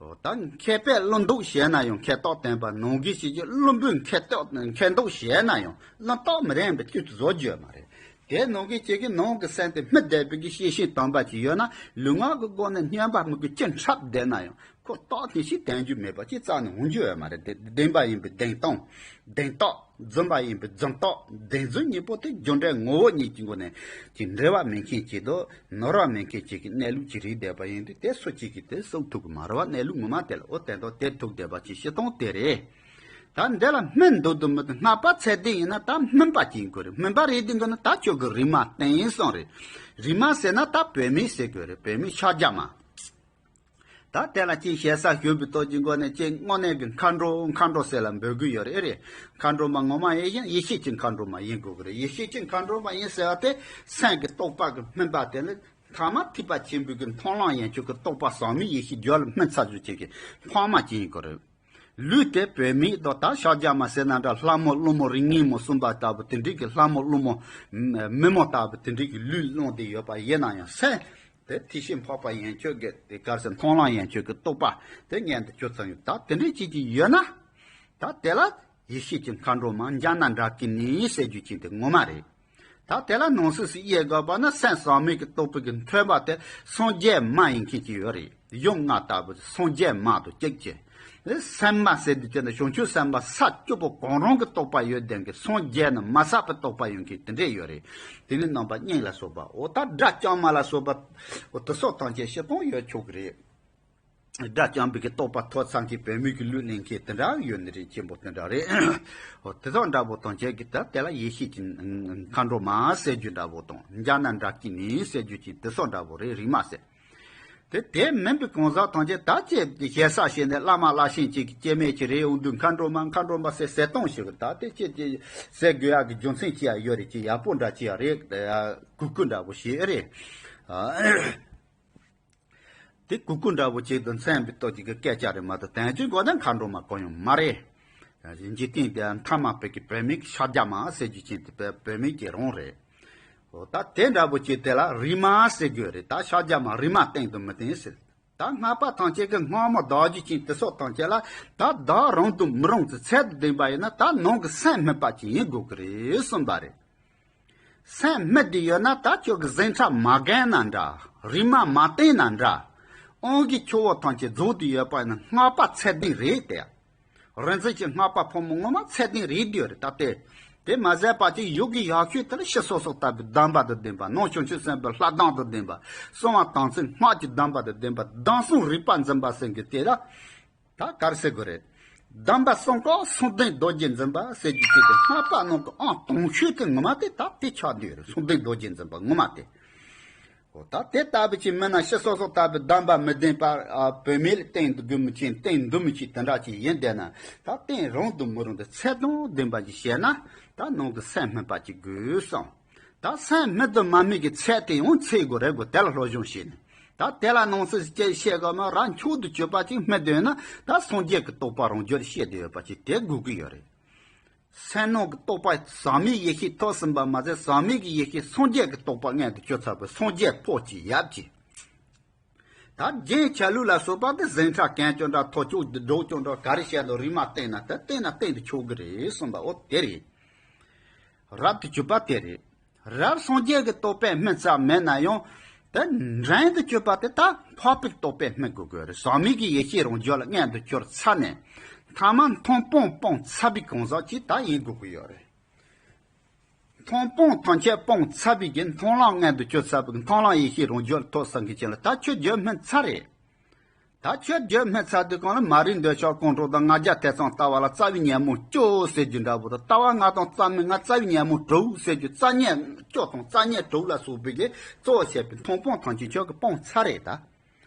འོ་ད་མཁས་པས་བླུན་མདོག་བྱས་ན་ཡང་མཁས་རྟགས་ལྡན་པ་ནང་གི་ཞིག་གིས་བླུན་པོས་མཁས་རྟགས་མཁས་མདོག་བྱས་ན་ཡང་བླུན་རྟགས་མི་ལྡན་པའི་དུས་སུ་བཟོ་རྒྱུ་ཡོད་མ་རེད། དེ་ནང་གི་ཞིག་གི་ནང་གི་སེམས་དེ་སྨིན་བསྡད་པའི་གི་ཤེས་བཞིན་དམ་པ་ཅིག་ཡོད་ན་ལུས་ངག་གི་སྒོ་ནས་སྨྱོན་པ་མི་དགོས་ཅི་འཁྲབ་བསྡད་ན་ཡང་ཁོ་རྟགས་དེ་ཞིག་བསྟན་རྒྱུ་མེད་པ་ཅིག་རྩ་ནས་འོང་རྒྱུ་ཡོད་མ་རེད། དེ་བདེན་པ་ཡིན་པའི་བདེན་སྟངས་བདེན་རྟགས། རྫུན་པ་ཡིན་པའི་རྫུན་རྟགས། བདེན་རྫུན་གཉིས་པོ་དེ་རྒྱུ་འབྲས་ངོ་བོ་ཉིད་ཀྱི་སྒོ་ནས་ཀྱི་འབྲེལ་བ་མེད་མཁན་ཅིག་དང་ནོར་བ་མེད་མཁན་ཅིག་གི་གནས་ལུགས་ཅིག་རེད་བསྡད་པ་ཡིན་དུས་དེ་སུ་གཅིག་གིས་དེ་གསུབ་ཐུབ་ཀྱི་མ་རེད་བ། གནས་ལུགས་ངོ་མ་དེ་ལ་འོ་དེ་འདྲ་དེ་ཐུག་བསྡད་པ་ཅིག་ཤི་སྟངས་དེ་རེད། ད་འདི་ལ་སྨིན་འདུག་འདུག་མི་འདུག་སྔགས་པ་ཚད་ལྡན་ཡིན་ན་ད་སྨིན་པ་ཅིག་ཡིན་དགོས་རེད། སྨིན་པ་རེད་དེ་འདུག་ན་ད་ཁྱོད་ཀྱི་རིག་མ་བསྟན་ཡིན་གསུངས་རེད། རིག་མ་ཟེར་ན་ད་བོད་མི་ཟེར་དགོས་རེད། བོད་མི་ཕྱག་རྒྱ་མ། ད་དེ་ལ་ཅིག་ཞེ་ས་ཞུ་བའི་སྟོབས་ཀྱི་སྒོ་ནས་ཅིག་དངོས་གནས་ཀྱི་མཁའ་འགྲོ་མཁའ་འགྲོ་ཟེར་ལ་འབོད་ཀྱི་ཡོད་རེད། ཨེ་རེད། མཁའ་འགྲོ་མ་ངོ་མ་ཡིན་ཡང་ཡེ་ཤེས་ཀྱི་མཁའ་འགྲོ་མ་ཡིན་དགོས་ཀྱི་རེད། ཡེ་ཤེས་ཀྱི་མཁའ་འགྲོ་མ་ཡིན་ཟེར་བ་དེ་སེམས་ཀྱི་རྟོག་པ་གི་སྨིན་པ་དེ་ལ་ཐ་མ་ཐེག་པ་ཆེན་པོའི་གི་མཐོང་ལམ་ཡན་ཆོད་ཀྱི་རྟོགས་པ་ཟག་མེད་ཡེ་ཤེས་རྒྱུད་ལ་སྨིན་ཚར་རྒྱུ་ཅིག་གི་འཕགས་མ་ཅིག་ཡིན་དགོས་རེད། ལུས་དེ་བོད་མི་དང་ད་ཕྱག་རྒྱ་མ་ཟེར་ན་འདྲ། ལྷ་མོ་ཀླུ་མོ་རིགས་ངན་མོ་གསུམ་པ་ལྟ་བུ་དེ་འདྲའི་གི་ལྷ་མོ་ཀླུ་མོ་མི་མོ་ལྟ་བུ་དེ་འདྲའི་གི་ལུས་བླངས་ཏེ་ཡོད་པ་ཡིན་ན་ཡང་སེམས་དེ་ཐེག་ཆེན་འཕགས་པ་ཡན་ཆོད་ཀྱི་དེ་གར་སེ་མཐོང་ལམ་ཡན་ཆོད་ཀྱི་རྟོགས་པ་དེ་ཉན་དུ་གྱུར་ཚར་ཡོད། ད་དེ་འདྲའི་ཅིག་ཅིག་ཡོད་ན། ད་དེ་ལ་ཡེ་ཤེས་ཀྱི་མཁའ་འགྲོ་མ་འཇམ་དབྱངས་འདྲ་གི་ནི་ཟེར་རྒྱུ་ཅིག་དེ་ངོ་མ་རེད། ད་དེ་ལ་ནང་གསེས་སུ་དབྱེ་དགོས་པ་ན་སེམས་ཟག་མེད་ཀྱི་རྟོགས་པའི་གི་མཐུན་པ་དེ་སངས་རྒྱས་མ་ཡིན་མཁན་ཅིག་ཡོད་རེད། གཞུང་ལྔ་ལྟ་བུ་སངས་རྒྱས་མ་དང་གཅིག་ཅན། སེམས་མ་ཟེར་དུས་དེ་ནི་བྱང་ཆུབ་སེམས་དཔའ་ས་བཅུ་པོ་གང་རུང་གི་རྟོགས་པ་ཡོད་ལྡན་གྱི་སངས་རྒྱས་ནི་མ་ཟད་པའི་རྟོགས་པ་ཡོད་མཁན་དེ་འདྲས་ཡོད་རེད། དེ་ནི་རྣམ་པ་གཉིས་ལ་སོགས་པ་འོ་ད་དགྲ་བཅོམ་མ་ལ་སོགས་པ་འོ་དེ་སོགས་ཐམས་ཅད་ཤི་སྟངས་ཡོད་ཆོག་གི་རེད། དགྲ་བཅོམ་པའི་གི་རྟོགས་པ་ཐོབ་ཚར་མཁན་བོད་མི་གི་ལུས་ལེན་མཁན་དེ་འདྲ་ཡོད་ནི་རེད། ཆེན་པོ་དེ་འདྲ་རེད། འོ་དེ་སོགས་འདྲ་པོ་དང་བཅས་ཀྱི་ད་དེ་ལ་ཡེ་ཤེས་ཀྱི་མཁའ་འགྲོ་མ་ཟེར་རྒྱུ་འདྲ་པོ་དང་འཇམ་དབྱངས་འདྲ་གི་ནི་ཟེར་རྒྱུ་ཅིག་དེ་སོགས་འདྲ་པོ་རེད། རིག་མ་ཟེར། དེ་དེ་མིན་པའི་གང་ཟག་ཐམས་ཅད་ད་ཅེས་ཞེ་ས་བྱས་ནས་བླ་མ་བླ་ཆེན་ཅིག་གི་སྐྱེ་དམན་ཅིག་རེད་འོང་དུས་མཁའ་འགྲོ་མ་མཁའ་འགྲོ་མ་ཟེར་ཟེར་གཏོང་ཞིག་གི་ད་དེ་ཅེས་ཅེས་ཟེར་དགོས་ཡག་གི་རྒྱུ་མཚན་ཅི་ཡང་ཡོད་རེད། ཅི་ཡག་པོ་འདྲ་ཅི་ཡང་རེད། གུ་གུ་འདྲ་པོ་ཞིག་རེད། དེ་གུ་གུ་འདྲ་པོ་ཅིག་ཏུ་མཚན་པའི་སྟོབས་ཅིག་གི་སྐད་ཆ་རེད་མ་གཏོགས་དོན་ཚན་འགོ་ནས་མཁའ་འགྲོ་མ་གང་ཡང་མ་རེད། འཇིག་རྟེན་དེ་མཐའ་མ་པའི་གི་བོད་མི་གི་ཕྱག་རྒྱ་མ་ཟེར་རྒྱུ་ཅན་དེ་བོད་མི་གི་རང་རེད། འོ་ད་དེ་འདྲ་པོ་ཅིག་དེ་ལ་རིག་མ་ཟེར་དགོས་རེད། ད་ཕྱག་རྒྱ་མ་རིག་མ་བསྟན་དུ་མི་བསྟན་ཟེར། ད་སྔགས་པ་ཐམས་ཅད་ཀྱི་སྔགས་མ་བཟླ་རྒྱུ་ཅན་དེ་སོགས་ཐམས་ཅད་ལ་ད་བདག་རུང་དང་མི་རུང་ཚུལ་ཚད་དུ་ལྡན་པ་ཡིན་ན་ད་ནང་གི་སེམས་སྨིན་པ་ཅིག་ཡིན་དགོས་ཀྱི་རེད་གསུངས་པ་རེད། སེམས་སྨིན་བསྡད་ཡོད་ན་ད་ཁྱོད་ཀྱི་གཟན་ཁྲ་མ་བརྒལ་ན་འདྲ། རིག་མ་མ་བསྟན་ན་འདྲ། དབང་གི་ཆུ་བོ་ཐམས་ཅད་རྫོགས་ཏུ་ཡོད་པ་ཡིན་ན་སྔགས་པ་ཚད་ལྡན་རེད་དེ། རིག་འཛིན་གྱི་སྔགས་པ་ཕོ་མོ་ངོ་མ་ཚད་ལྡན་རེད་དེ་ཡོད་རེད་ད་དེ། དེ་མ་ཟད་པ་ཅིག་ཡུལ་གྱི་ཡག་ཤོས་དེ་ལ་ཕྱི་སོ་སོ་ལྟ་བུའི་གདམས་པ་དང་ལྡན་པ། ནང་བྱང་ཆུབ་སེམས་དཔའི་ལྷ་གདངས་དང་ལྡན་པ། གསང་བ་དམ་ཚིག་སྔགས་ཀྱི་གདམས་པ་དང་ལྡན་པ། གདམས་གསུམ་རིག་པ་འཛིན་པ་ཟེར་གི་དེ་ལ། ད་གར་ཟེར་དགོས་རེད། གདམས་པ་གསུམ་ཀ་གསུམ་ལྡན་རྡོ་རྗེ་འཛིན་པ་ཟེར་རྒྱུ་ཅིག་དེ་སྔགས་པ་རྣམས་ཀྱི་ཨང་དང་ཤོས་དེ་ངོ་མ་དེ་ད་དེ་ཆགས་བསྡད་ཡོད་རེད། གསུམ་ལྡན་རྡོ་རྗེ་འཛིན་པ་ངོ་མ་དེ། འོ་ད་དེ་ལྟ་བུ་ཅིག་མིན་ན་ཕྱི་སོ་སོ་ལྟ་བུའི་གདམས་པ་མི་ལྡན་པར་ཨ་བུད་མེད་ལ་བསྟེན་དགོས་མི་ཅིག་བསྟེན་འདུག་མི་ཅིག་དེ་འདྲ་ཅིག་ཡིན་བསྡད་ན། ད་བསྟེན་རུང་དང་མི་རུང་དེ་ཚད་དང་ལྡན་པ་ཅིག་བྱས་ན། ད་ནང་གི་སེམས་སྨིན་པ་ཅིག་དགོས་བསམ། ད་སེམས་སྨིན་དང་མ་སྨིན་གྱི་ཚད་དེ་ཡང་ཚད་དགོས་རེད་དགོས། དེ་ལ་སློབ་སྦྱོང་བྱས་ནས། ད་དེ་ལ་ནང་གསེས་སྐྱེ་བཤད་གོ་མ་རང་མཆོག་ཏུ་གྱུར་པ་ཅིག་སྨིན་འདོད་ན། ད་སངས་རྒྱས་ཀྱི་རྟོགས་པ་རང་རྒྱུད་ལ་སྐྱེ་བསྡད་ཡོད་པ་ཅིག་དེ་དགོས་ཀྱི་ཡོད་རེད། སེམས་ནང་གི་རྟོགས་པ་ཟག་མེད་ཡེ་ཤེས་ཐོབ་ཟིན་པ་མ་ཟད། ཟག་མེད་ཀྱི་ཡེ་ཤེས་སངས་རྒྱས་ཀྱི་རྟོགས་པ་མངོན་དུ་གྱུར་ཚར་བའི་སངས་རྒྱས་ཕོ་ཅིག་ཡབ་ཅིག་ད་རྒྱན་ཆ་ལུགས་ལ་སོགས་པ་དེ་ཟིང་ཁྲ་གན་ཅོ་འདྲ་ཐོ་ཅོ་སྒྲོག་ཅོ་འདྲ་ག་རེ་བཤད་འདུག་རིག་མ་བསྟེན་ན་དེ་བསྟེན་ན་བསྟེན་དུ་ཆོག་གི་རེད་གསུངས་པ། འོ་དེ་རེད། རབ་ཏུ་གྱུར་པ་དེ་རེད། རབ་སངས་རྒྱས་ཀྱི་རྟོགས་པས་སྨིན་ཚར་མེད་ན་ཡང་། དེ་འབྲིང་དུ་གྱུར་པ་དེ་ད་འཕགས་པའི་རྟོགས་པས་སྨིན་དགོས་ཀྱི་རེད། ཟག་མེད་ཀྱི་ཡེ་ཤེས་རང་རྒྱུད་ལ་མངོན་དུ་གྱུར་ཚར་ནས། ཐ་མ་མཐོང་སྤང་སྤངས་ཚར་བའི་གང་ཟག་ཅིག་ད་ཡིན་དགོས་ཀྱི་ཡོད་རེད། མཐོང་སྤང་ཐམས་ཅད་སྤངས་ཚར་བའི་གི་མཐོང་ལམ་མངོན་དུ་གྱུར་ཚར་བའི་གི་མཐོང་ལམ་ཡེ་ཤེས་རང་རྒྱུད་ལ་ཐོབ་ཚར་མཁན་ཅིག་ལ་ད་ཆོས་བརྒྱུད་སྨིན་ཚར་རེད། ད་ཆོས་བརྒྱུད་སྨིན་ཚར་དུས་གང་ལ་མ་རིག་འདོད་ཆགས་ཀུན་འཁྲུགས་དང་ལྔ་བརྒྱ་ཐེ་ཚོམ་ལྟ་བ་ལ་རྩ་བའི་ཉོན་མོངས་བཅུ་ཟེར་རྒྱུ་འདྲ་བོ་དང་། ལྟ་བ་ལྔ་དང་རྩ་མེད་ལྔ་རྩ་བའི་ཉོན་མོངས་དྲུག་ཟེར་རྒྱུ། རྩ་ཉོན་བཅུ་དང་རྩ་ཉོན་དྲུག་ལ་སོགས་པའི་གི་གཙོ་བོ་བྱས་པའི་མཐོང་སྤང་ཐམས་ཅད་ཁྱོད་ཀྱིས་སྤངས་ཚར་རེད་ད།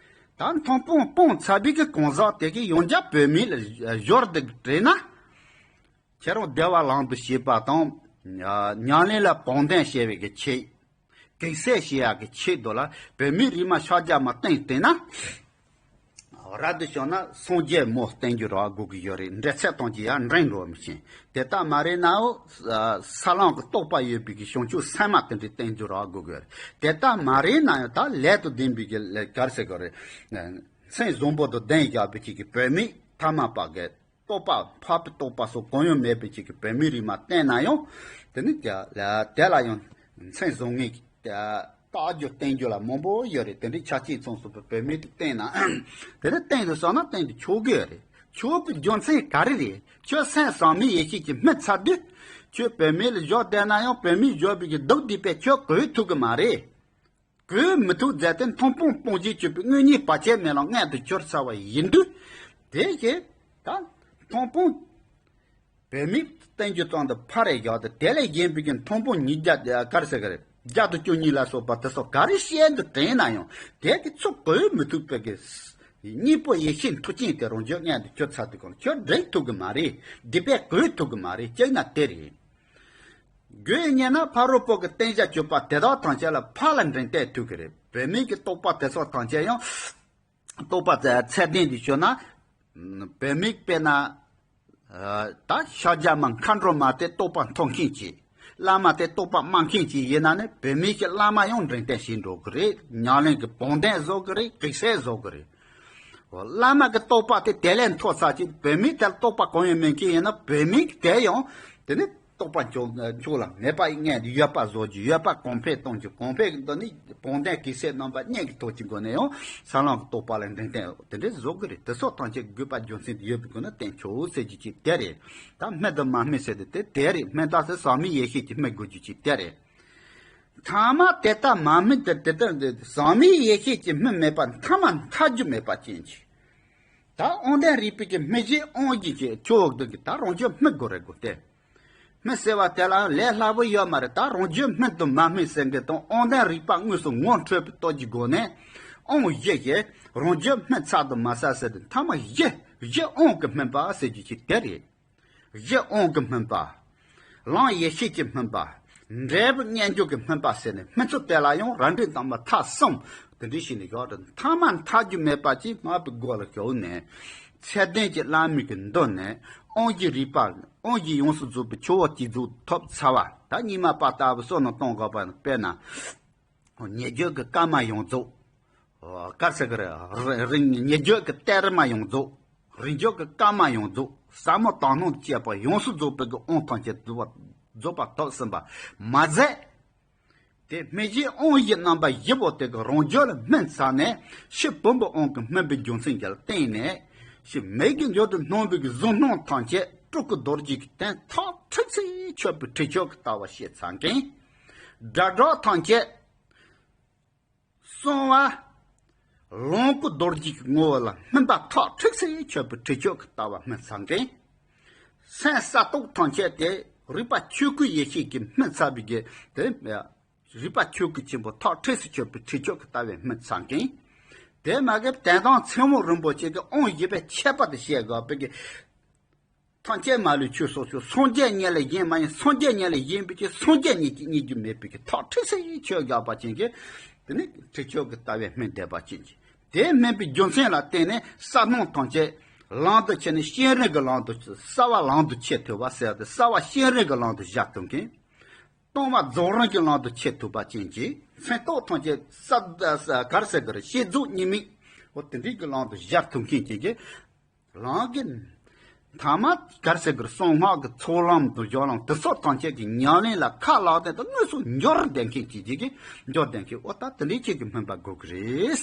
ད་མཐོང་སྤང་སྤངས་ཚར་བའི་གི་གང་ཟག་དེ་གིས་ཡང་བསྐྱར་བུད་མེད་ལ་གཞོལ་བསྡད་དྲན་ན། ཁྱེད་རང་བདེ་བ་ལམ་དུ་སྐྱེས་པ་དང་། ཉམས་ལེན་ལ་བང་བསྟན་བྱེད་པའི་གི་ཆེད། གེགས་སེལ་བྱེད་ཡག་གི་ཆེད་དུ་ལ་བུད་མེད་རིགས་མ་ཕྱག་རྒྱ་མ་བསྟེན་བསྟེན་ན། རབ་ཏུ་བྱུང་ན་སངས་རྒྱས་མོ་བསྟེན་རྒྱུ་རག་དགོས་ཀྱི་ཡོད་རེད། འབྲེལ་ཚད་ཐམས་ཅད་ཡར་འབྲིང་འགྲོ་བ་མི་ཤེས། དེ་ལྟ་མ་རེད་ནའོ། ས་ལམ་གྱི་རྟོགས་པ་ཡོད་པའི་གི་བྱང་ཆུབ་སེམས་མ་དེ་འདྲ་བསྟེན་རྒྱུ་རག་དགོས་ཀྱི་ཡོད་རེད། དེ་ལྟ་མ་རེད་ན་ཡང་ད་ལས་དང་ལྡན་པའི་གི་ལས་ག་རེ་ཟེར་དགོས་རེད། མཚན་བཟང་པོ་དང་ལྡན་བཞག་པའི་ཅིག་གི་བུད་མེད་ཐ་མལ་པ་གི་རྟོགས་པ། འཕགས་པའི་རྟོགས་པ་སོགས་གང་ཡང་མེད་པའི་ཅིག་གི་བུད་མེད་རིགས་མ་བསྟེན་ན་ཡང་། དེ་ནི་དེ་ལ་དེ་ལ་ཡང་མཚན་བཟང་ངན་གྱི་བཏགས་རྒྱུ་བསྟན་རྒྱུ་ལ་མང་པོ་ཡོད་རེད། དེ་འདྲའི་ཆ་རྐྱེན་ཚང་སོང་བའི་བུད་མེད་དེ་བསྟེན་ན། དེ་ནི་བསྟེན་དུ་སོང་ན་བསྟེན་དུ་ཆོག་གི་ཡོད་རེད། ཆོག་པའི་རྒྱུ་མཚན་ག་རེ་རེད། ཁྱོད་སེམས་ཟག་མེད་ཡེ་ཤེས་ཀྱིས་སྨིན་ཚར་དུས། ཁྱོད་བུད་མེད་ལ་བཞག་བསྡད་ན་ཡང་བུད་མེད་བཞག་པའི་གི་སྡུག་བསྡུས་པས་ཁྱོད་གོས་ཐུབ་གི་མ་རེད། གོས་མི་ཐུབ་མཛད་དེ་མཐོང་སྤང་སྤོང་བྱེད་གཅིག་པུའི་དངོས་གཉེན་བར་ཆད་མེད་ལམ་མངོན་དུ་གྱུར་ཚར་བ་ཡིན་དུས། དེ་བཞིན་ད་མཐོང་སྤང་བུད་མེད་བསྟེན་རྒྱུ་ཙམ་དུ་ཕར་རེ་བཞག་སྟེ། དེ་ལས་གཞན་པའི་གི་མཐོང་སྤང་ཉིས་བརྒྱ་ག་རེ་ཟེར་གི་རེད། བརྒྱ་དང་བཅུ་གཉིས་ལ་སོགས་པ་དེ་ཚོ་ག་རེ་བཤད་དུ་དྲན་ན་ཡང་། དེ་གི་ཚུར་གོས་མི་ཐུབ་པའི་གི་གཉེན་པོ་ཡེ་ཤེས་མཐུ་ཅན་དེ་རང་རྒྱུད་མངོན་དུ་གྱུར་ཚར་དུས་གང་ཁྱོད་འབྲེལ་ཐུབ་གི་མ་རེད། སྡིག་པས་གོས་ཐུབ་གི་མ་རེད། གཅིག་ན་དེ་རེད། དགོས་ཉེ་ན་ཕ་རོལ་པོ་གི་བསྟེན་བྱ་གྱུར་པ་དེ་དག་ཐམས་ཅད་ལ་ཕར་ལ་འབྲིང་བསྟན་ཐུབ་ཀྱི་རེད། བུད་མེད་ཀྱི་རྟོགས་པ་དེ་ཚོ་ཐམས་ཅད་ཡང་། རྟོགས་པ་ཚད་ལྡན་དུ་བྱུང་ན། བུད་མེད་དཔེར་ན། ད་ཕྱག་རྒྱ་མ་མཁའ་འགྲོ་མ་དེ་རྟོགས་པ་མཐོ་མཁན་གྱི། བླ་མ་དེ་རྟོགས་པ་དམའ་མཁན་གྱི་ཡིན་ན་ནི་བུད་མེད་ཀྱི་བླ་མ་ཡང་འབྲིང་བསྟན་བྱེད་འགྲོ་གི་རེད། ཉམས་ལེན་གྱི་བང་བསྟན་བཟོ་གི་རེད། གེགས་སེལ་བཟོ་གི་རེད། བླ་མ་གི་རྟོགས་པ་དེ་དེ་ལས་མཐོ་ས་ཅིག་བུད་མེད་དེར་རྟོགས་པ་གང་ཡང་མེད་མཁན་ཡིན་ན། བུད་མེད་དེ་ཡང་དེ་ནི་རྟོགས་པ་འཇོག་འཇོག་ལ་མེད་པ་ཡི་ངས་ཡོད་པ་བཟོ་རྒྱུ། ཡོད་པ་གོང་འཕེལ་གཏོང་རྒྱུ། གོང་འཕེལ་གྱི་མདོ་ནི་བང་བསྟན་གེགས་སེལ་རྣམ་པ་གཉིས་ཀྱི་ཐོག་གཅིག་སྒོ་ནས་ཡང་ས་ལམ་གྱི་རྟོགས་པ་ལ་འབྲིང་བསྟན་དེ་འདྲས་བཟོ་གི་རེད། དེ་སོགས་ཐམས་ཅད་དགོས་པ་རྒྱུ་མཚན་དུ་ཡོད་པའི་སྒོ་ནས་བསྟེན་ཆོག་ཟེར་རྒྱུ་ཅིག་དེ་རེད། ད་སྨིན་དང་མ་སྨིན་ཟེར་དེ་དེ་དེ་རེད། སྨིན་ད་ཟེར་ཟག་མེད་ཡེ་ཤེས་ཀྱིས་སྨིན་དགོས་རྒྱུ་ཅིག་དེ་རེད། ཐ་མ་དེ་ལྟ་མ་སྨིན་དེ་དེ་ལྟར་འདི་ཟག་མེད་ཡེ་ཤེས་ཀྱིས་སྨིན་མེད་པ་ཐ་མ་མཐའ་རྒྱུ་མེད་པ་ཅན་གྱི། ད་དབང་ལྡན་རིག་པའི་གི་སྨིན་བྱེད་དབང་བཞི་གི་ཆོས་འོག་ཏུ་གི་ད་རང་རྒྱུད་སྨིན་དགོས་རེད་དགོས་ཏེ། སྨིན་ཟེར་བ་དེ་ལ་ལས་སླ་པོ་ཡོད་མ་རེད། ད་རང་རྒྱུད་སྨིན་དང་མ་སྨིན་ཟེར་མཁན་དང་། དབང་ལྡན་རིག་པ་དངོས་སུ་ངོ་འཕྲོད་པའི་སྟོབས་ཀྱི་སྒོ་ནས་དབང་བཞི་ཞེས་རང་རྒྱུད་སྨིན་ཚར་དུ་མ་ཟད་ཟེར་ཏེ། ཐ་མ་གཞི་གཞི་དབང་གིས་སྨིན་པ་ཟེར་རྒྱུ་ཅིག་དེ་རེད། གཞི་དབང་གིས་སྨིན་པ། ལམ་ཡེ་ཤེས་ཀྱིས་སྨིན་པ། འབྲས་བུ་རྣལ་འབྱོར་གྱིས་སྨིན་པ་ཟེར་ནས། སྨིན་ཚུལ་དེ་ལ་ཡང་རབ་འབྲིང་དང་པོ་ཐ་གསུམ་དེ་འདྲ་ཞིག་ནས་བཞག་སྟེ། ཐ་མ་མཐའ་རྒྱུ་མེད་པ་ཅིག་སྨྲ་བའི་སྒོ་ལ་ཞུགས་ནས། ཚད་ལྡན་གྱི་བླ་མའི་གི་མདུན་ནས་དབང་བཞི་རིག་པ། དབང་བཞི་ཡོངས་སུ་རྫོགས་པའི་ཆུ་བོ་གཅིག་རྫོགས་ཐོབ་ཚར་བ། ད་རྙིང་མ་པ་ལྟ་བུ་བསམ་བློ་གཏོང་དགོས་པ་ནི། དཔེར་ན། ཉེ་བརྒྱུད་ཀྱི་བཀའ་མ་ཡོངས་རྫོགས། ག་རེ་ཟེར་གི་རེད། རིང་། ཉེ་བརྒྱུད་ཀྱི་གཏེར་མ་ཡོངས་རྫོགས། རིང་བརྒྱུད་ཀྱི་བཀའ་མ་ཡོངས་རྫོགས། ཟབ་མོ་དག་སྣང་བཅས་པ་ཡོངས་སུ་རྫོགས་པའི་གི་དབང་ཐམས་ཅད་རྫོགས་པ་རྫོགས་པ་ཐོབ་ཟིན་པ་མ་ཟད། དེ་སྨིན་བྱེད་དབང་བཞི་རྣམ་པ་བཞི་པོ་དེ་གི་རང་རྒྱུད་ལ་སྨིན་ཚར་ནས། ཕྱི་བུམ་པའི་དབང་གིས་སྨིན་པའི་རྒྱུ་མཚན་གྱིས་བརྟེན་ནས། ཕྱི་མིག་གི་མཇུག་ཏུ་སྣང་བའི་གི་གཟུགས་སྣང་ཐམས་ཅད་སྤྲུལ་སྐུ་རྡོ་རྗེ་གི་སྟེང་ཐག་ཁྲིག་ཚིག་ཆོད་པའི་ཁྲིད་ཆོས་ཀྱི་ལྟ་བ་བཤད་ཚར་མཁན། སྒྲ་སྒྲོགས་ཐམས་ཅད་གསང་བ། ལོངས་སྐུ་རྡོ་རྗེ་གི་ངོ་བོ་ལ་སྨིན་པ་ཐག་ཁྲིག་སེ་ཆོད་པའི་ཁྲིད་ཆོས་ཀྱི་ལྟ་བ་སྨིན་ཚར་མཁན། སེམས་ས་རྟོག་ཐམས་ཅད་དེ་རིག་པ་ཆོས་སྐུའི་ཡེ་ཤེས་ཀྱིས་སྨིན་ཚར་བའི་གི་དེ། རིག་པ་ཆོས་སྐུ་ཆེན་པོ་ཐག་ཁྲིག་སེ་ཆོད་པའི་ཁྲིད་ཆོས་ཀྱི་ལྟ་བས་སྨིན་ཚར་མཁན། དེ་མ་གི་དོན་དམ་ཚད་མ་རིན་པོ་ཆེ་གི་དབང་བཞི་པའི་ཁྱད་པར་དུ་བཤད་དགོས་པའི་གི། ཐམས་ཅད་མ་ལུས་ཆོས་སོ་སོ་སངས་རྒྱས་ཉིད་ལས་གཞན་མ་ཡིན། སངས་རྒྱས་ཉིད་ལས་གཞན་པའི་ཆོས་སངས་རྒྱས་ཉིད་ཀྱིས་རྙེད་རྒྱུ་མེད་པའི་གི་ཐག་ཁྲིག་སེ་ཆོད་དགོས་པ་ཅན་གྱི། དེ་ནི་ཁྲིད་ཆོས་ཀྱི་ལྟ་བས་སྨིན་བསྡད་པ་ཅན་གྱི། དེ་སྨིན་པའི་རྒྱུ་མཚན་ལ་བརྟེན་ནས་ས་སྣང་ཐམས་ཅད་ལམ་དུ་ཆས་ནས་བསྐྱེད་རིམ་གྱི་ལམ་དུ། གསལ་བ་ལམ་དུ་ཆས་ཐུབ་པ་ཟེར་ཏེ་གསལ་བ་བསྐྱེད་རིམ་གྱི་ལམ་དུ་སྦྱར་ཐུབ་མཁན། སྟོང་པ་རྫོགས་རིམ་གྱི་ལམ་དུ་ཆས་ཐུབ་པ་ཅན་གྱི། མཚན་རྟོག་ཐམས་ཅད་ས་ས་ག་རེ་ཟེར་གི་རེད། བསྐྱེད་རྫོགས་གཉིས་མེད། འོ་དེ་འདྲའི་གི་ལམ་དུ་སྦྱར་ཐུབ་མཁན་ཅན་གྱི། ལམ་གྱི་ཐ་མ་ག་རེ་ཟེར་གི་རེད། གསང་སྔགས་ཀྱི་ཚོགས་ལམ་དང་སྦྱོར་ལམ་དེ་ཚོ་ཐམས་ཅད་ཀྱི་ཉམས་ལེན་ལ་ཁ་ལག་ལྡན་དུ་དངོས་སུ་འབྱོར་བསྡད་མཁན་ཅན་གྱི་གི་འབྱོར་བསྡད་མཁན། འོ་ད་དེ་འདྲའི་ཅན་གྱི་སྨིན་པ་དགོས་ཀྱི་རེད།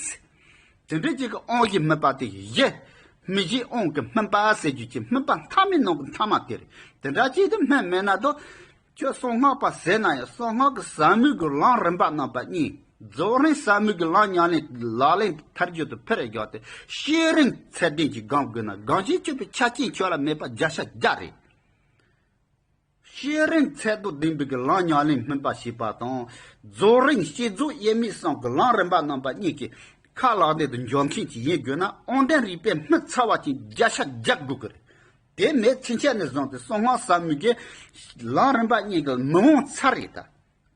དེ་འདྲའི་ཅན་གྱི་དབང་གི་སྨིན་པ་དེ་གཞི། སྨིན་གཞིའི་དབང་གི་སྨིན་པ་ཟེར་རྒྱུ་ཅན་སྨིན་པ་མཐའ་མའི་ནང་གི་མཐའ་མ་དེ་རེད། དེ་འདྲ་ཅིག་དེ་སྨིན་མེད་ན་དོ། ཁྱོད་གསང་སྔགས་པ་ཟེར་ན་ཡང་གསང་སྔགས་ཀྱི་ཟབ་མོའི་གི་ལམ་རིམ་པ་རྣམ་པ་གཉིས། རྫོགས་རིམ་ཟབ་མོའི་གི་ལམ་ཉམས་ལེན་ལག་ལེན་མཐར་གྱུར་དུ་ཕེབས་རེ་བཞག་སྟེ་བསྐྱེད་རིམ་ཚད་ལྡན་གྱི་སྒོམ་དགོས་ན་སྒོམ་བྱེད་སྤྱོད་པའི་ཆ་རྐྱེན་ཁྱོད་ལ་མེད་པ་བརྒྱ་ཆ་བརྒྱ་རེད། བསྐྱེད་རིམ་ཚད་དང་ལྡན་པའི་གི་ལམ་ཉམས་ལེན་སྨིན་པ་ཞེས་པ་དང་། རྫོགས་རིམ་བསྐྱེད་རྫོགས་དབྱེར་མེད་གསུམ་གྱི་ལམ་རིམ་པ་རྣམ་པ་གཉིས་ཀྱི་ཁ་ལག་ལྡན་དུ་འབྱོར་མཁན་ཅིག་ཡིན་དགོས་ན་དབང་ལྡན་རིག་པས་སྨིན་ཚར་བ་ཅན་བརྒྱ་ཆ་བརྒྱ་དགོས་ཀྱི་རེད། དེ་མེད་ཚུན་ཆད་ནས་བཟུང་སྟེ་གསང་སྔགས་ཟབ་མོའི་གི་ལམ་རིམ་པ་གཉིས་ཀྱི་མི་འོང་ཚར་རེད་ད།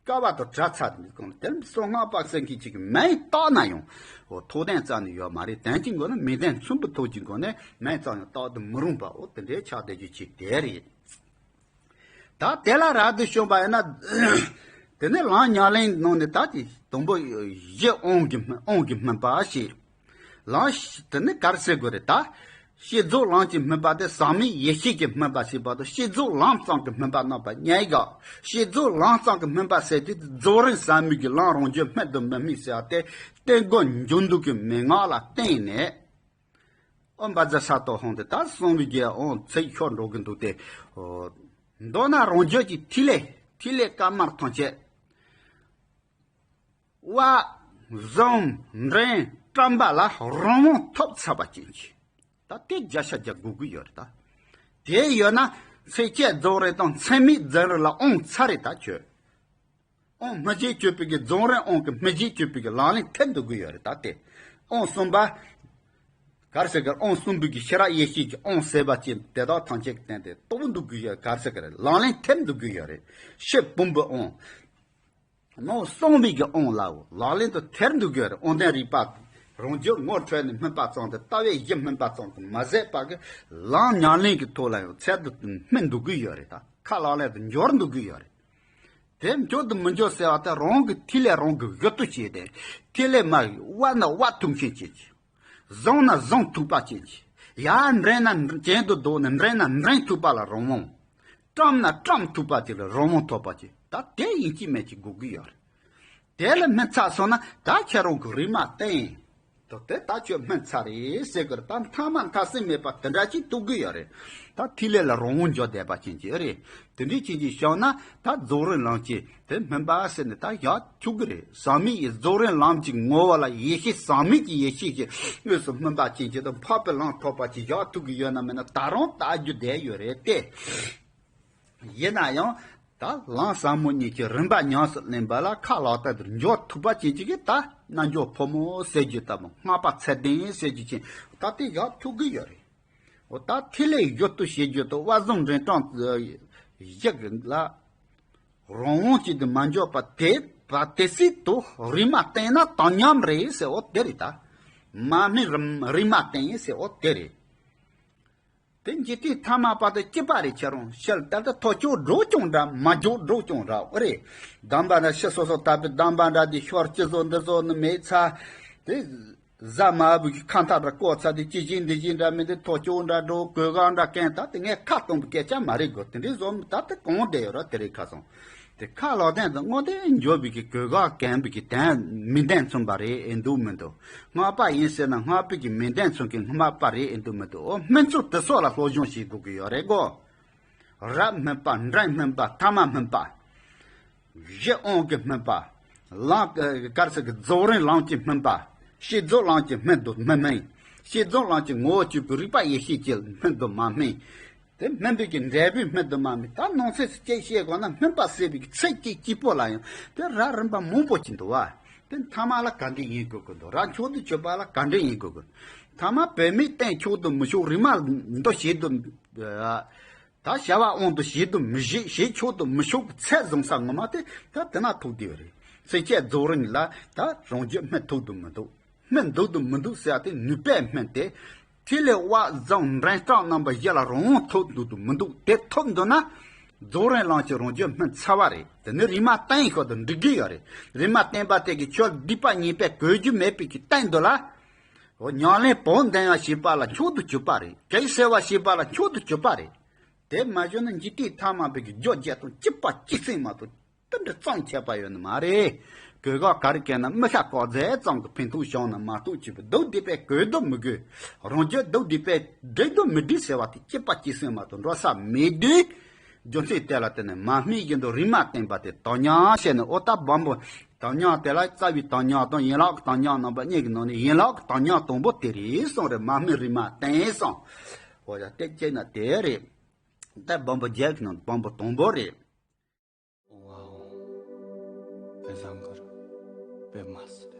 དཀའ་བ་དང་བྲལ་ཚར་དུས་གང་ལ་དེར་གསང་སྔགས་པ་ཟེར་མཁན་ཅིག་གི་མིང་བཏགས་ན་ཡང་། འོ་ཐུགས་གཏན་རྩ་ནས་ཡོད་མ་རེད། དོན་གྱི་སྒོ་ནས་མིང་དོན་མཚུངས་པའི་ཐོག་གི་སྒོ་ནས་མིང་ཙམ་ཡང་བཏགས་ཏུ་མི་རུང་པ། འོ་དེ་འདྲའི་ཆགས་བསྡད་རྒྱུ་ཅིག་དེ་རེད། ད་དེ་ལ་རབ་ཏུ་བྱུང་བ་ཡིན་ན། དེ་ནས་ལམ་ཉམས་ལེན་ནང་ནས་ད་དེ་དང་པོ་གཞི་དབང་གི་སྨིན་དབང་གི་སྨིན་པ་ཞེས། ལམ་དེ་ནི་ག་རེ་ཟེར་དགོས་རེད་ད། བསྐྱེད་རྫོགས་ལམ་གྱི་སྨིན་པ་དེ་ཟབ་མོའི་ཡེ་ཤེས་ཀྱི་སྨིན་པ་ཞེས་པ་དང་བསྐྱེད་རྫོགས་ལམ་གསུམ་གྱི་སྨིན་པ་རྣམ་པ་གཉིས་ཀ། བསྐྱེད་རྫོགས་ལམ་གསུམ་གྱི་སྨིན་པ་ཟེར་དུས་རྫོགས་རིམ་ཟབ་མོའི་གི་ལམ་རང་རྒྱུད་སྨིན་དང་མི་སྨིན་ཟེར་བ་དེ་རྟེན་སྒོ་འབྱུང་ལྡོག་གི་མན་ངག་ལ་བརྟེན་ནས། ཨོཾ་བཛྲ་ས་ཏྭ་ཧཱུྃ་དེ་ད་གསང་བའི་གི་ཨོཾ་ཚིག་ཤོར་འགྲོ་གི་འདུག་སྟེ། མདོར་ན་རང་རྒྱུད་ཀྱི་ཐིག་ལེ་ཐིག་ལེ་དཀར་དམར་ཐམས་ཅད། དབལ། ཟངས། འབྲིང་སྐྲངམ་ལ་རང་དབང་ཐོབ་ཚར་བ་ཅན་གྱི། ད་དེ་བརྒྱ་ཆ་བརྒྱ་དགོས་ཀྱི་ཡོད་རེད་ད། དེ་ཡོད་ན་ཚིགས་བཅད་རྫོགས་རིམ་དང་མཚན་མེད་རྫོགས་རིམ་ལ་དབང་ཚར་རེད་ད་ཁྱོད། དབང་སྨིན་བྱེད་སྤྱོད་པའི་གི་རྫོགས་རིམ་དབང་གི་སྨིན་བྱེད་སྤྱོད་པའི་གི་ལག་ལེན་ཐེབས་འདུག་གི་ཡོད་རེད་ད་དེ། དབང་གསུམ་པ། ག་རེ་ཟེར་གི་དབང་གསུམ་པའི་གི་ཤེས་རབ་ཡེ་ཤེས་ཀྱི་དབང་ཟེར་བ་ཅན་དེ་དག་ཐམས་ཅད་ཀྱི་སྟེང་དེ་རྟོགས་འདུག་གི་ཡོད། ག་རེ་ཟེར་གི་རེད། ལག་ལེན་ཐེབས་འདུག་གི་ཡོད་རེད། ཕྱི་བུམ་པའི་དབང་། ནང་གསང་བའི་གི་དབང་ལའོ་ལག་ལེན་དུ་ཐེབས་འདུག་གི་ཡོད་རེད། དབང་ལྡན་རིག་པ་རང་རྒྱུད་ངོ་འཕྲོད་ནས་སྨིན་པ་ཙམ་དང་ལྟ་བའི་གཞི་སྨིན་པ་ཙམ་དུ་མ་ཟད་པ་གི་ལམ་ཉམས་ལེན་གྱི་ཐོག་ལ་ཡང་ཚད་དུ་སྨིན་འདུག་གི་ཡོད་རེད་ད། ཁ་ལག་ལེན་དུ་འབྱོར་འདུག་གི་ཡོད་རེད། དེ་འབྱོར་དུ་མི་འབྱོར་ཟེར་བ་དེ་རང་གི་ཐིག་ལེ་རང་གི་རྒྱུད་དུ་བྱས་ཏེ། ཐིག་ལེ་མ་དབལ་ན་དབལ་ཐུབ་མཁན་ཅན་གྱི། ཟངས་ན་ཟངས་ཐུབ་པ་ཅན་གྱི། ཡར་འབྲིང་ན་གྱེན་དུ་ལྡོག་ནས་འབྲིང་ན་འབྲིང་ཐུབ་པ་ལ་རང་དབང་། སྐྲངམ་ན་སྐྲངམ་ཐུབ་པ་ཅིག་ལ་རང་དབང་ཐོབ་པ་ཅིག་ད་དེ་ཡིན་གཅིག་མིན་གཅིག་དགོས་ཀྱི་ཡོད་རེད། དེ་ལ་མི་ཚར་སོང་ན་ད་ཁྱེད་རང་གི་རིག་མ་བརྟན། ད་དེ་ད་ཁྱོད་སྨིན་ཚར་རེད་ཟེར་གི་རེད། ད་མཐའ་མ་མཐའ་ཟད་མེད་པ་དེ་འདྲ་ཅིག་ཐུབ་ཀྱི་ཡོད་རེད། ད་ཐིག་ལེ་ལ་རང་དབང་འབྱོར་བསྡད་པ་ཅན་གྱི་རེད། དེ་འདྲའི་ཅན་གྱི་བྱུང་ན་ད་རྫོགས་རིམ་ལམ་གྱི་དེ་སྨིན་པ་ཟེར་ནས་ད་བཞག་ཐུབ་ཀྱི་རེད། ཟབ་མོའི་ཡེ་རྫོགས་རིམ་ལམ་གྱི་ངོ་བོ་ལ་ཡེ་ཤེས་ཟབ་མོའི་གི་ཡེ་ཤེས་ཀྱི་དངོས་སུ་སྨིན་པ་ཅན་གྱི་དང་འཕགས་པའི་ལམ་ཐོབ་པ་ཅིག་བཞག་ཐུབ་ཀྱི་ཡོད་ན་མེད་ན་ད་རུང་ད་རྒྱུ་བསྡད་ཡོད་རེད་དེ། ཡིན་ན་ཡང་ད་ལམ་ཟབ་མོ་གཉིས་ཀྱི་རིམ་པ་ཉམས་སུ་ལེན་པ་ལ་ཁ་ལག་ལྡན་དུ་འབྱོར་ཐུབ་པ་ཅན་གྱི་གི་ད་རྣལ་འབྱོར་ཕོ་མོ་ཟེར་རྒྱུ་ལྟ་བུ་སྔགས་པ་ཚད་ལྡན་ཟེར་རྒྱུ་ཅན་ད་དེ་བཞག་ཐུབ་ཀྱི་ཡོད་རེད། འོ་ད་ཐིག་ལེ་རྒྱུད་དུ་བྱེད་རྒྱུ་དང་དབལ་ཟངས་འབྲིང་སྐྲངམ་བཞི་གི་ལ་རང་དབང་ཅན་དུ་མ་འཇོག་པ་དེ་བ་དེ་སྲིད་དུ་རིག་མ་བརྟན་ན་དམ་ཉམས་རེད་ཟེར། འོ་དེ་རེད་ད། མ་སྨིན་རིག་མ་བརྟན་ཟེར། འོ་དེ་རེད། དེ་འཇིག་རྟེན་ཐ་མལ་པ་དང་སྐྱིད་པ་རེད། ཁྱེད་རང་ཤེས་ལ་ལྟར་དུ་ཐོབ་ཆོག་འགྲོ་ཀྱང་འདྲ། མ་འཇོག་འགྲོ་ཀྱང་འདྲ། འོ་རེད། སྡོམ་པ་འདྲ་ཕྱི་སོ་སོ་ལྟ་བུའི་སྡོམ་པ་འདྲ་དེ་ཤོར་ཅི་བཟོ་འདི་བཟོ་ནི་མེད་ཚ། དེ་ཟ་མ་བུ་གི་ཁ་མཐའ་འདྲ་བསྐོར་ཚ་དེ་ཅི་བཞིན་འདི་བཞིན་འདྲ་མི་འདི་ཐོབ་ཆོག་འདྲ་འགྲོ་གོས་གང་འདྲ་གན་ད་དེ་ངས་ཁ་སྟོང་པའི་སྐད་ཆ་མ་རེད་གོ། དེ་འདྲའི་བཟོ་མི་ད་དེ་གང་བསྡད་ཡོད་ར་དེ་རེད་ཁ་སང་། དེ་ཁ་ལག་ལྡན་དུ་དངོས་དེ་འཇོག་པའི་གི་གོས་ག་གན་པའི་གི་དན་མིང་དོན་མཚུངས་པ་རེད་ཨེ་འདུག་མི་འདུག་སྔགས་པ་ཡིན་ཟེར་ན་སྔགས་པའི་གི་མིང་དོན་མཚུངས་གི་སྔགས་པ་རེད་ཨེ་འདུག་མི་འདུག་འོ་སྨིན་ཚུལ་དེ་སོགས་ལ་སློབ་སྦྱོང་བྱེད་དགོས་ཀྱི་ཡོད་རེད་གོ། རབ་སྨིན་པ། འབྲིང་སྨིན་པ། ཐ་མ་སྨིན་པ། གཞི་དབང་གི་སྨིན་པ། ལམ་ག་རེ་ཟེར་གི་རྫོགས་རིམ་ལམ་གྱི་སྨིན་པ། ཤེས་རྫོགས་ལམ་གྱི་སྨིན་དང་མི་སྨིན། ཤེས་རྫོགས་ལམ་གྱི་ངོ་བོ་གཅིག་པུའི་རིག་པ་ཡེ་ཤེས་ཀྱི་སྨིན་དང་མ་སྨིན། དེ་སྨིན་པའི་གི་འབྲས་བུའི་སྨིན་དང་མ་སྨིན། ད་ནང་གསེས་སུ་ཅིག་བཤད་དགོས་ན་སྨིན་པ་ཟད་པའི་གི་ཚིག་གཅིག་གཅིག་པོ་ལ་ཡང་དེ་ར་རིམ་པ་མང་པོ་ཅིག་འདུག་བ། དེ་མཐའ་མ་ལ་ག་འདྲ་ཡིན་དགོས་ཀྱི་འདུག་ར་མཆོག་ཏུ་གྱུར་པ་ལ་ག་འདྲ་ཡིན་དགོས་ཀྱི། མཐའ་མ་བུད་མེད་བསྟེན་ཆོག་ཏུ་མི་ཆོག་རིག་མ་འདི་བྱེད་དུ། ད་བྱ་བ་དབང་དུ་བྱེད་དུ་མི་བྱེད། བྱེད་ཆོག་ཏུ་མི་ཆོག་གི་ཚད་བཟུང་ས་ངོ་མ་དེ་ད་དེ་ན་ཐུག་བསྡད་པ་རེད། སེམས་བསྐྱེད་རྫོགས་རིམ་ལ་ད་རང་རྒྱུད་སྨིན་ཐུབ་ཏུ་མི་འདུག་སྨིན་འདུག་ཏུ་མི་འདུག་ཟེར་བ་དེ་ནུས་པས་སྨིན་ཏེ། ཐིག་ལེ་དབག་བཟུང་འབྲིང་སྐྲག་རྣམ་པ་བཞི་ལ་རང་དབང་ཐོབ་འདུག་ཏུ་མི་འདུག་དེ་ཐོབ་འདུག་ན། རྫོགས་རིམ་ལམ་གྱི་རང་རྒྱུད་སྨིན་ཚར་བ་རེད། དེ་ནི་རིག་མ་བསྟེན་ཤོག་ཏུ་འགྲིག་གི་ཡོད་རེད། རིག་མ་བསྟེན་པ་དེ་གིས་ཁྱོད་སྡིག་པ་ཉེས་པའི་གོས་རྒྱུ་མེད་པའི་གི་བསྟན་འདུག་ལ། འོ་ཉམས་ལེན་བོགས་འདོན་ཡང་བྱེད་པ་ལ་མཆོག་ཏུ་གྱུར་པ་རེད། གེགས་སེལ་བ་བྱེད་པ་ལ་མཆོག་ཏུ་གྱུར་པ་རེད། དེ་མ་བྱུང་ན་འཇིག་རྟེན་ཐ་མལ་པའི་གི་རྒྱུ་བརྒྱད་དང་གཅིག་པ་གཅིག་སེམས་མ་གཏོགས་དེ་འདྲ་གཙང་ཁྱད་པར་ཡོད་ནི་མ་རེད། གོས་ག་ག་རེ་བཀལ་ན་མི་ཤ་བཀག་རྫས་ཙམ་གྱི་ཕན་ཐོགས་བྱུང་ན་མ་གཏོགས་བྱས་པའི་སྡུག་བསྡུས་པའི་གོས་དུ་མི་དགོས། རང་རྒྱུད་སྡུག་བསྡུས་པའི་འགྲིག་དུ་མི་འགྲིག་ཟེར་བ་དེ་གཅིག་པ་གཅིག་སེམས་མ་གཏོགས་འགྲོ་ས་མེད་དུས། རྒྱུ་མཚན་དེ་ལ་བརྟེན་ནས་མ་སྨིན་བཞིན་དུ་རིག་མ་བསྟེན་པ་དེ་དམ་ཉམས་བྱས་ནས། འོ་ད་བམ་པོ་དམ་ཉམས་དེ་ལ་རྩ་བའི་དམ་ཉམས་དང་ཡན་ལག་གི་དམ་ཉམས་རྣམ་པ་གཉིས་ཀྱི་ནང་ནས་ཡན་ལག་གི་དམ་ཉམས་དང་པོ་དེ་རེད་གསུངས་རེད། མ་སྨིན་རིག་མ་བསྟེན་གསུངས། འོ་ཡ་དེ་བྱས་ན་དེ་རེད། ད་བམ་པོ་བརྒྱད་ཀྱི་ནང་བམ་པོ་དང་པོ་རེད། ཨོང་ཨ་ཨོང་། དཔེ་བཟང་གི་རེད། དཔེ་མ་སྲིད།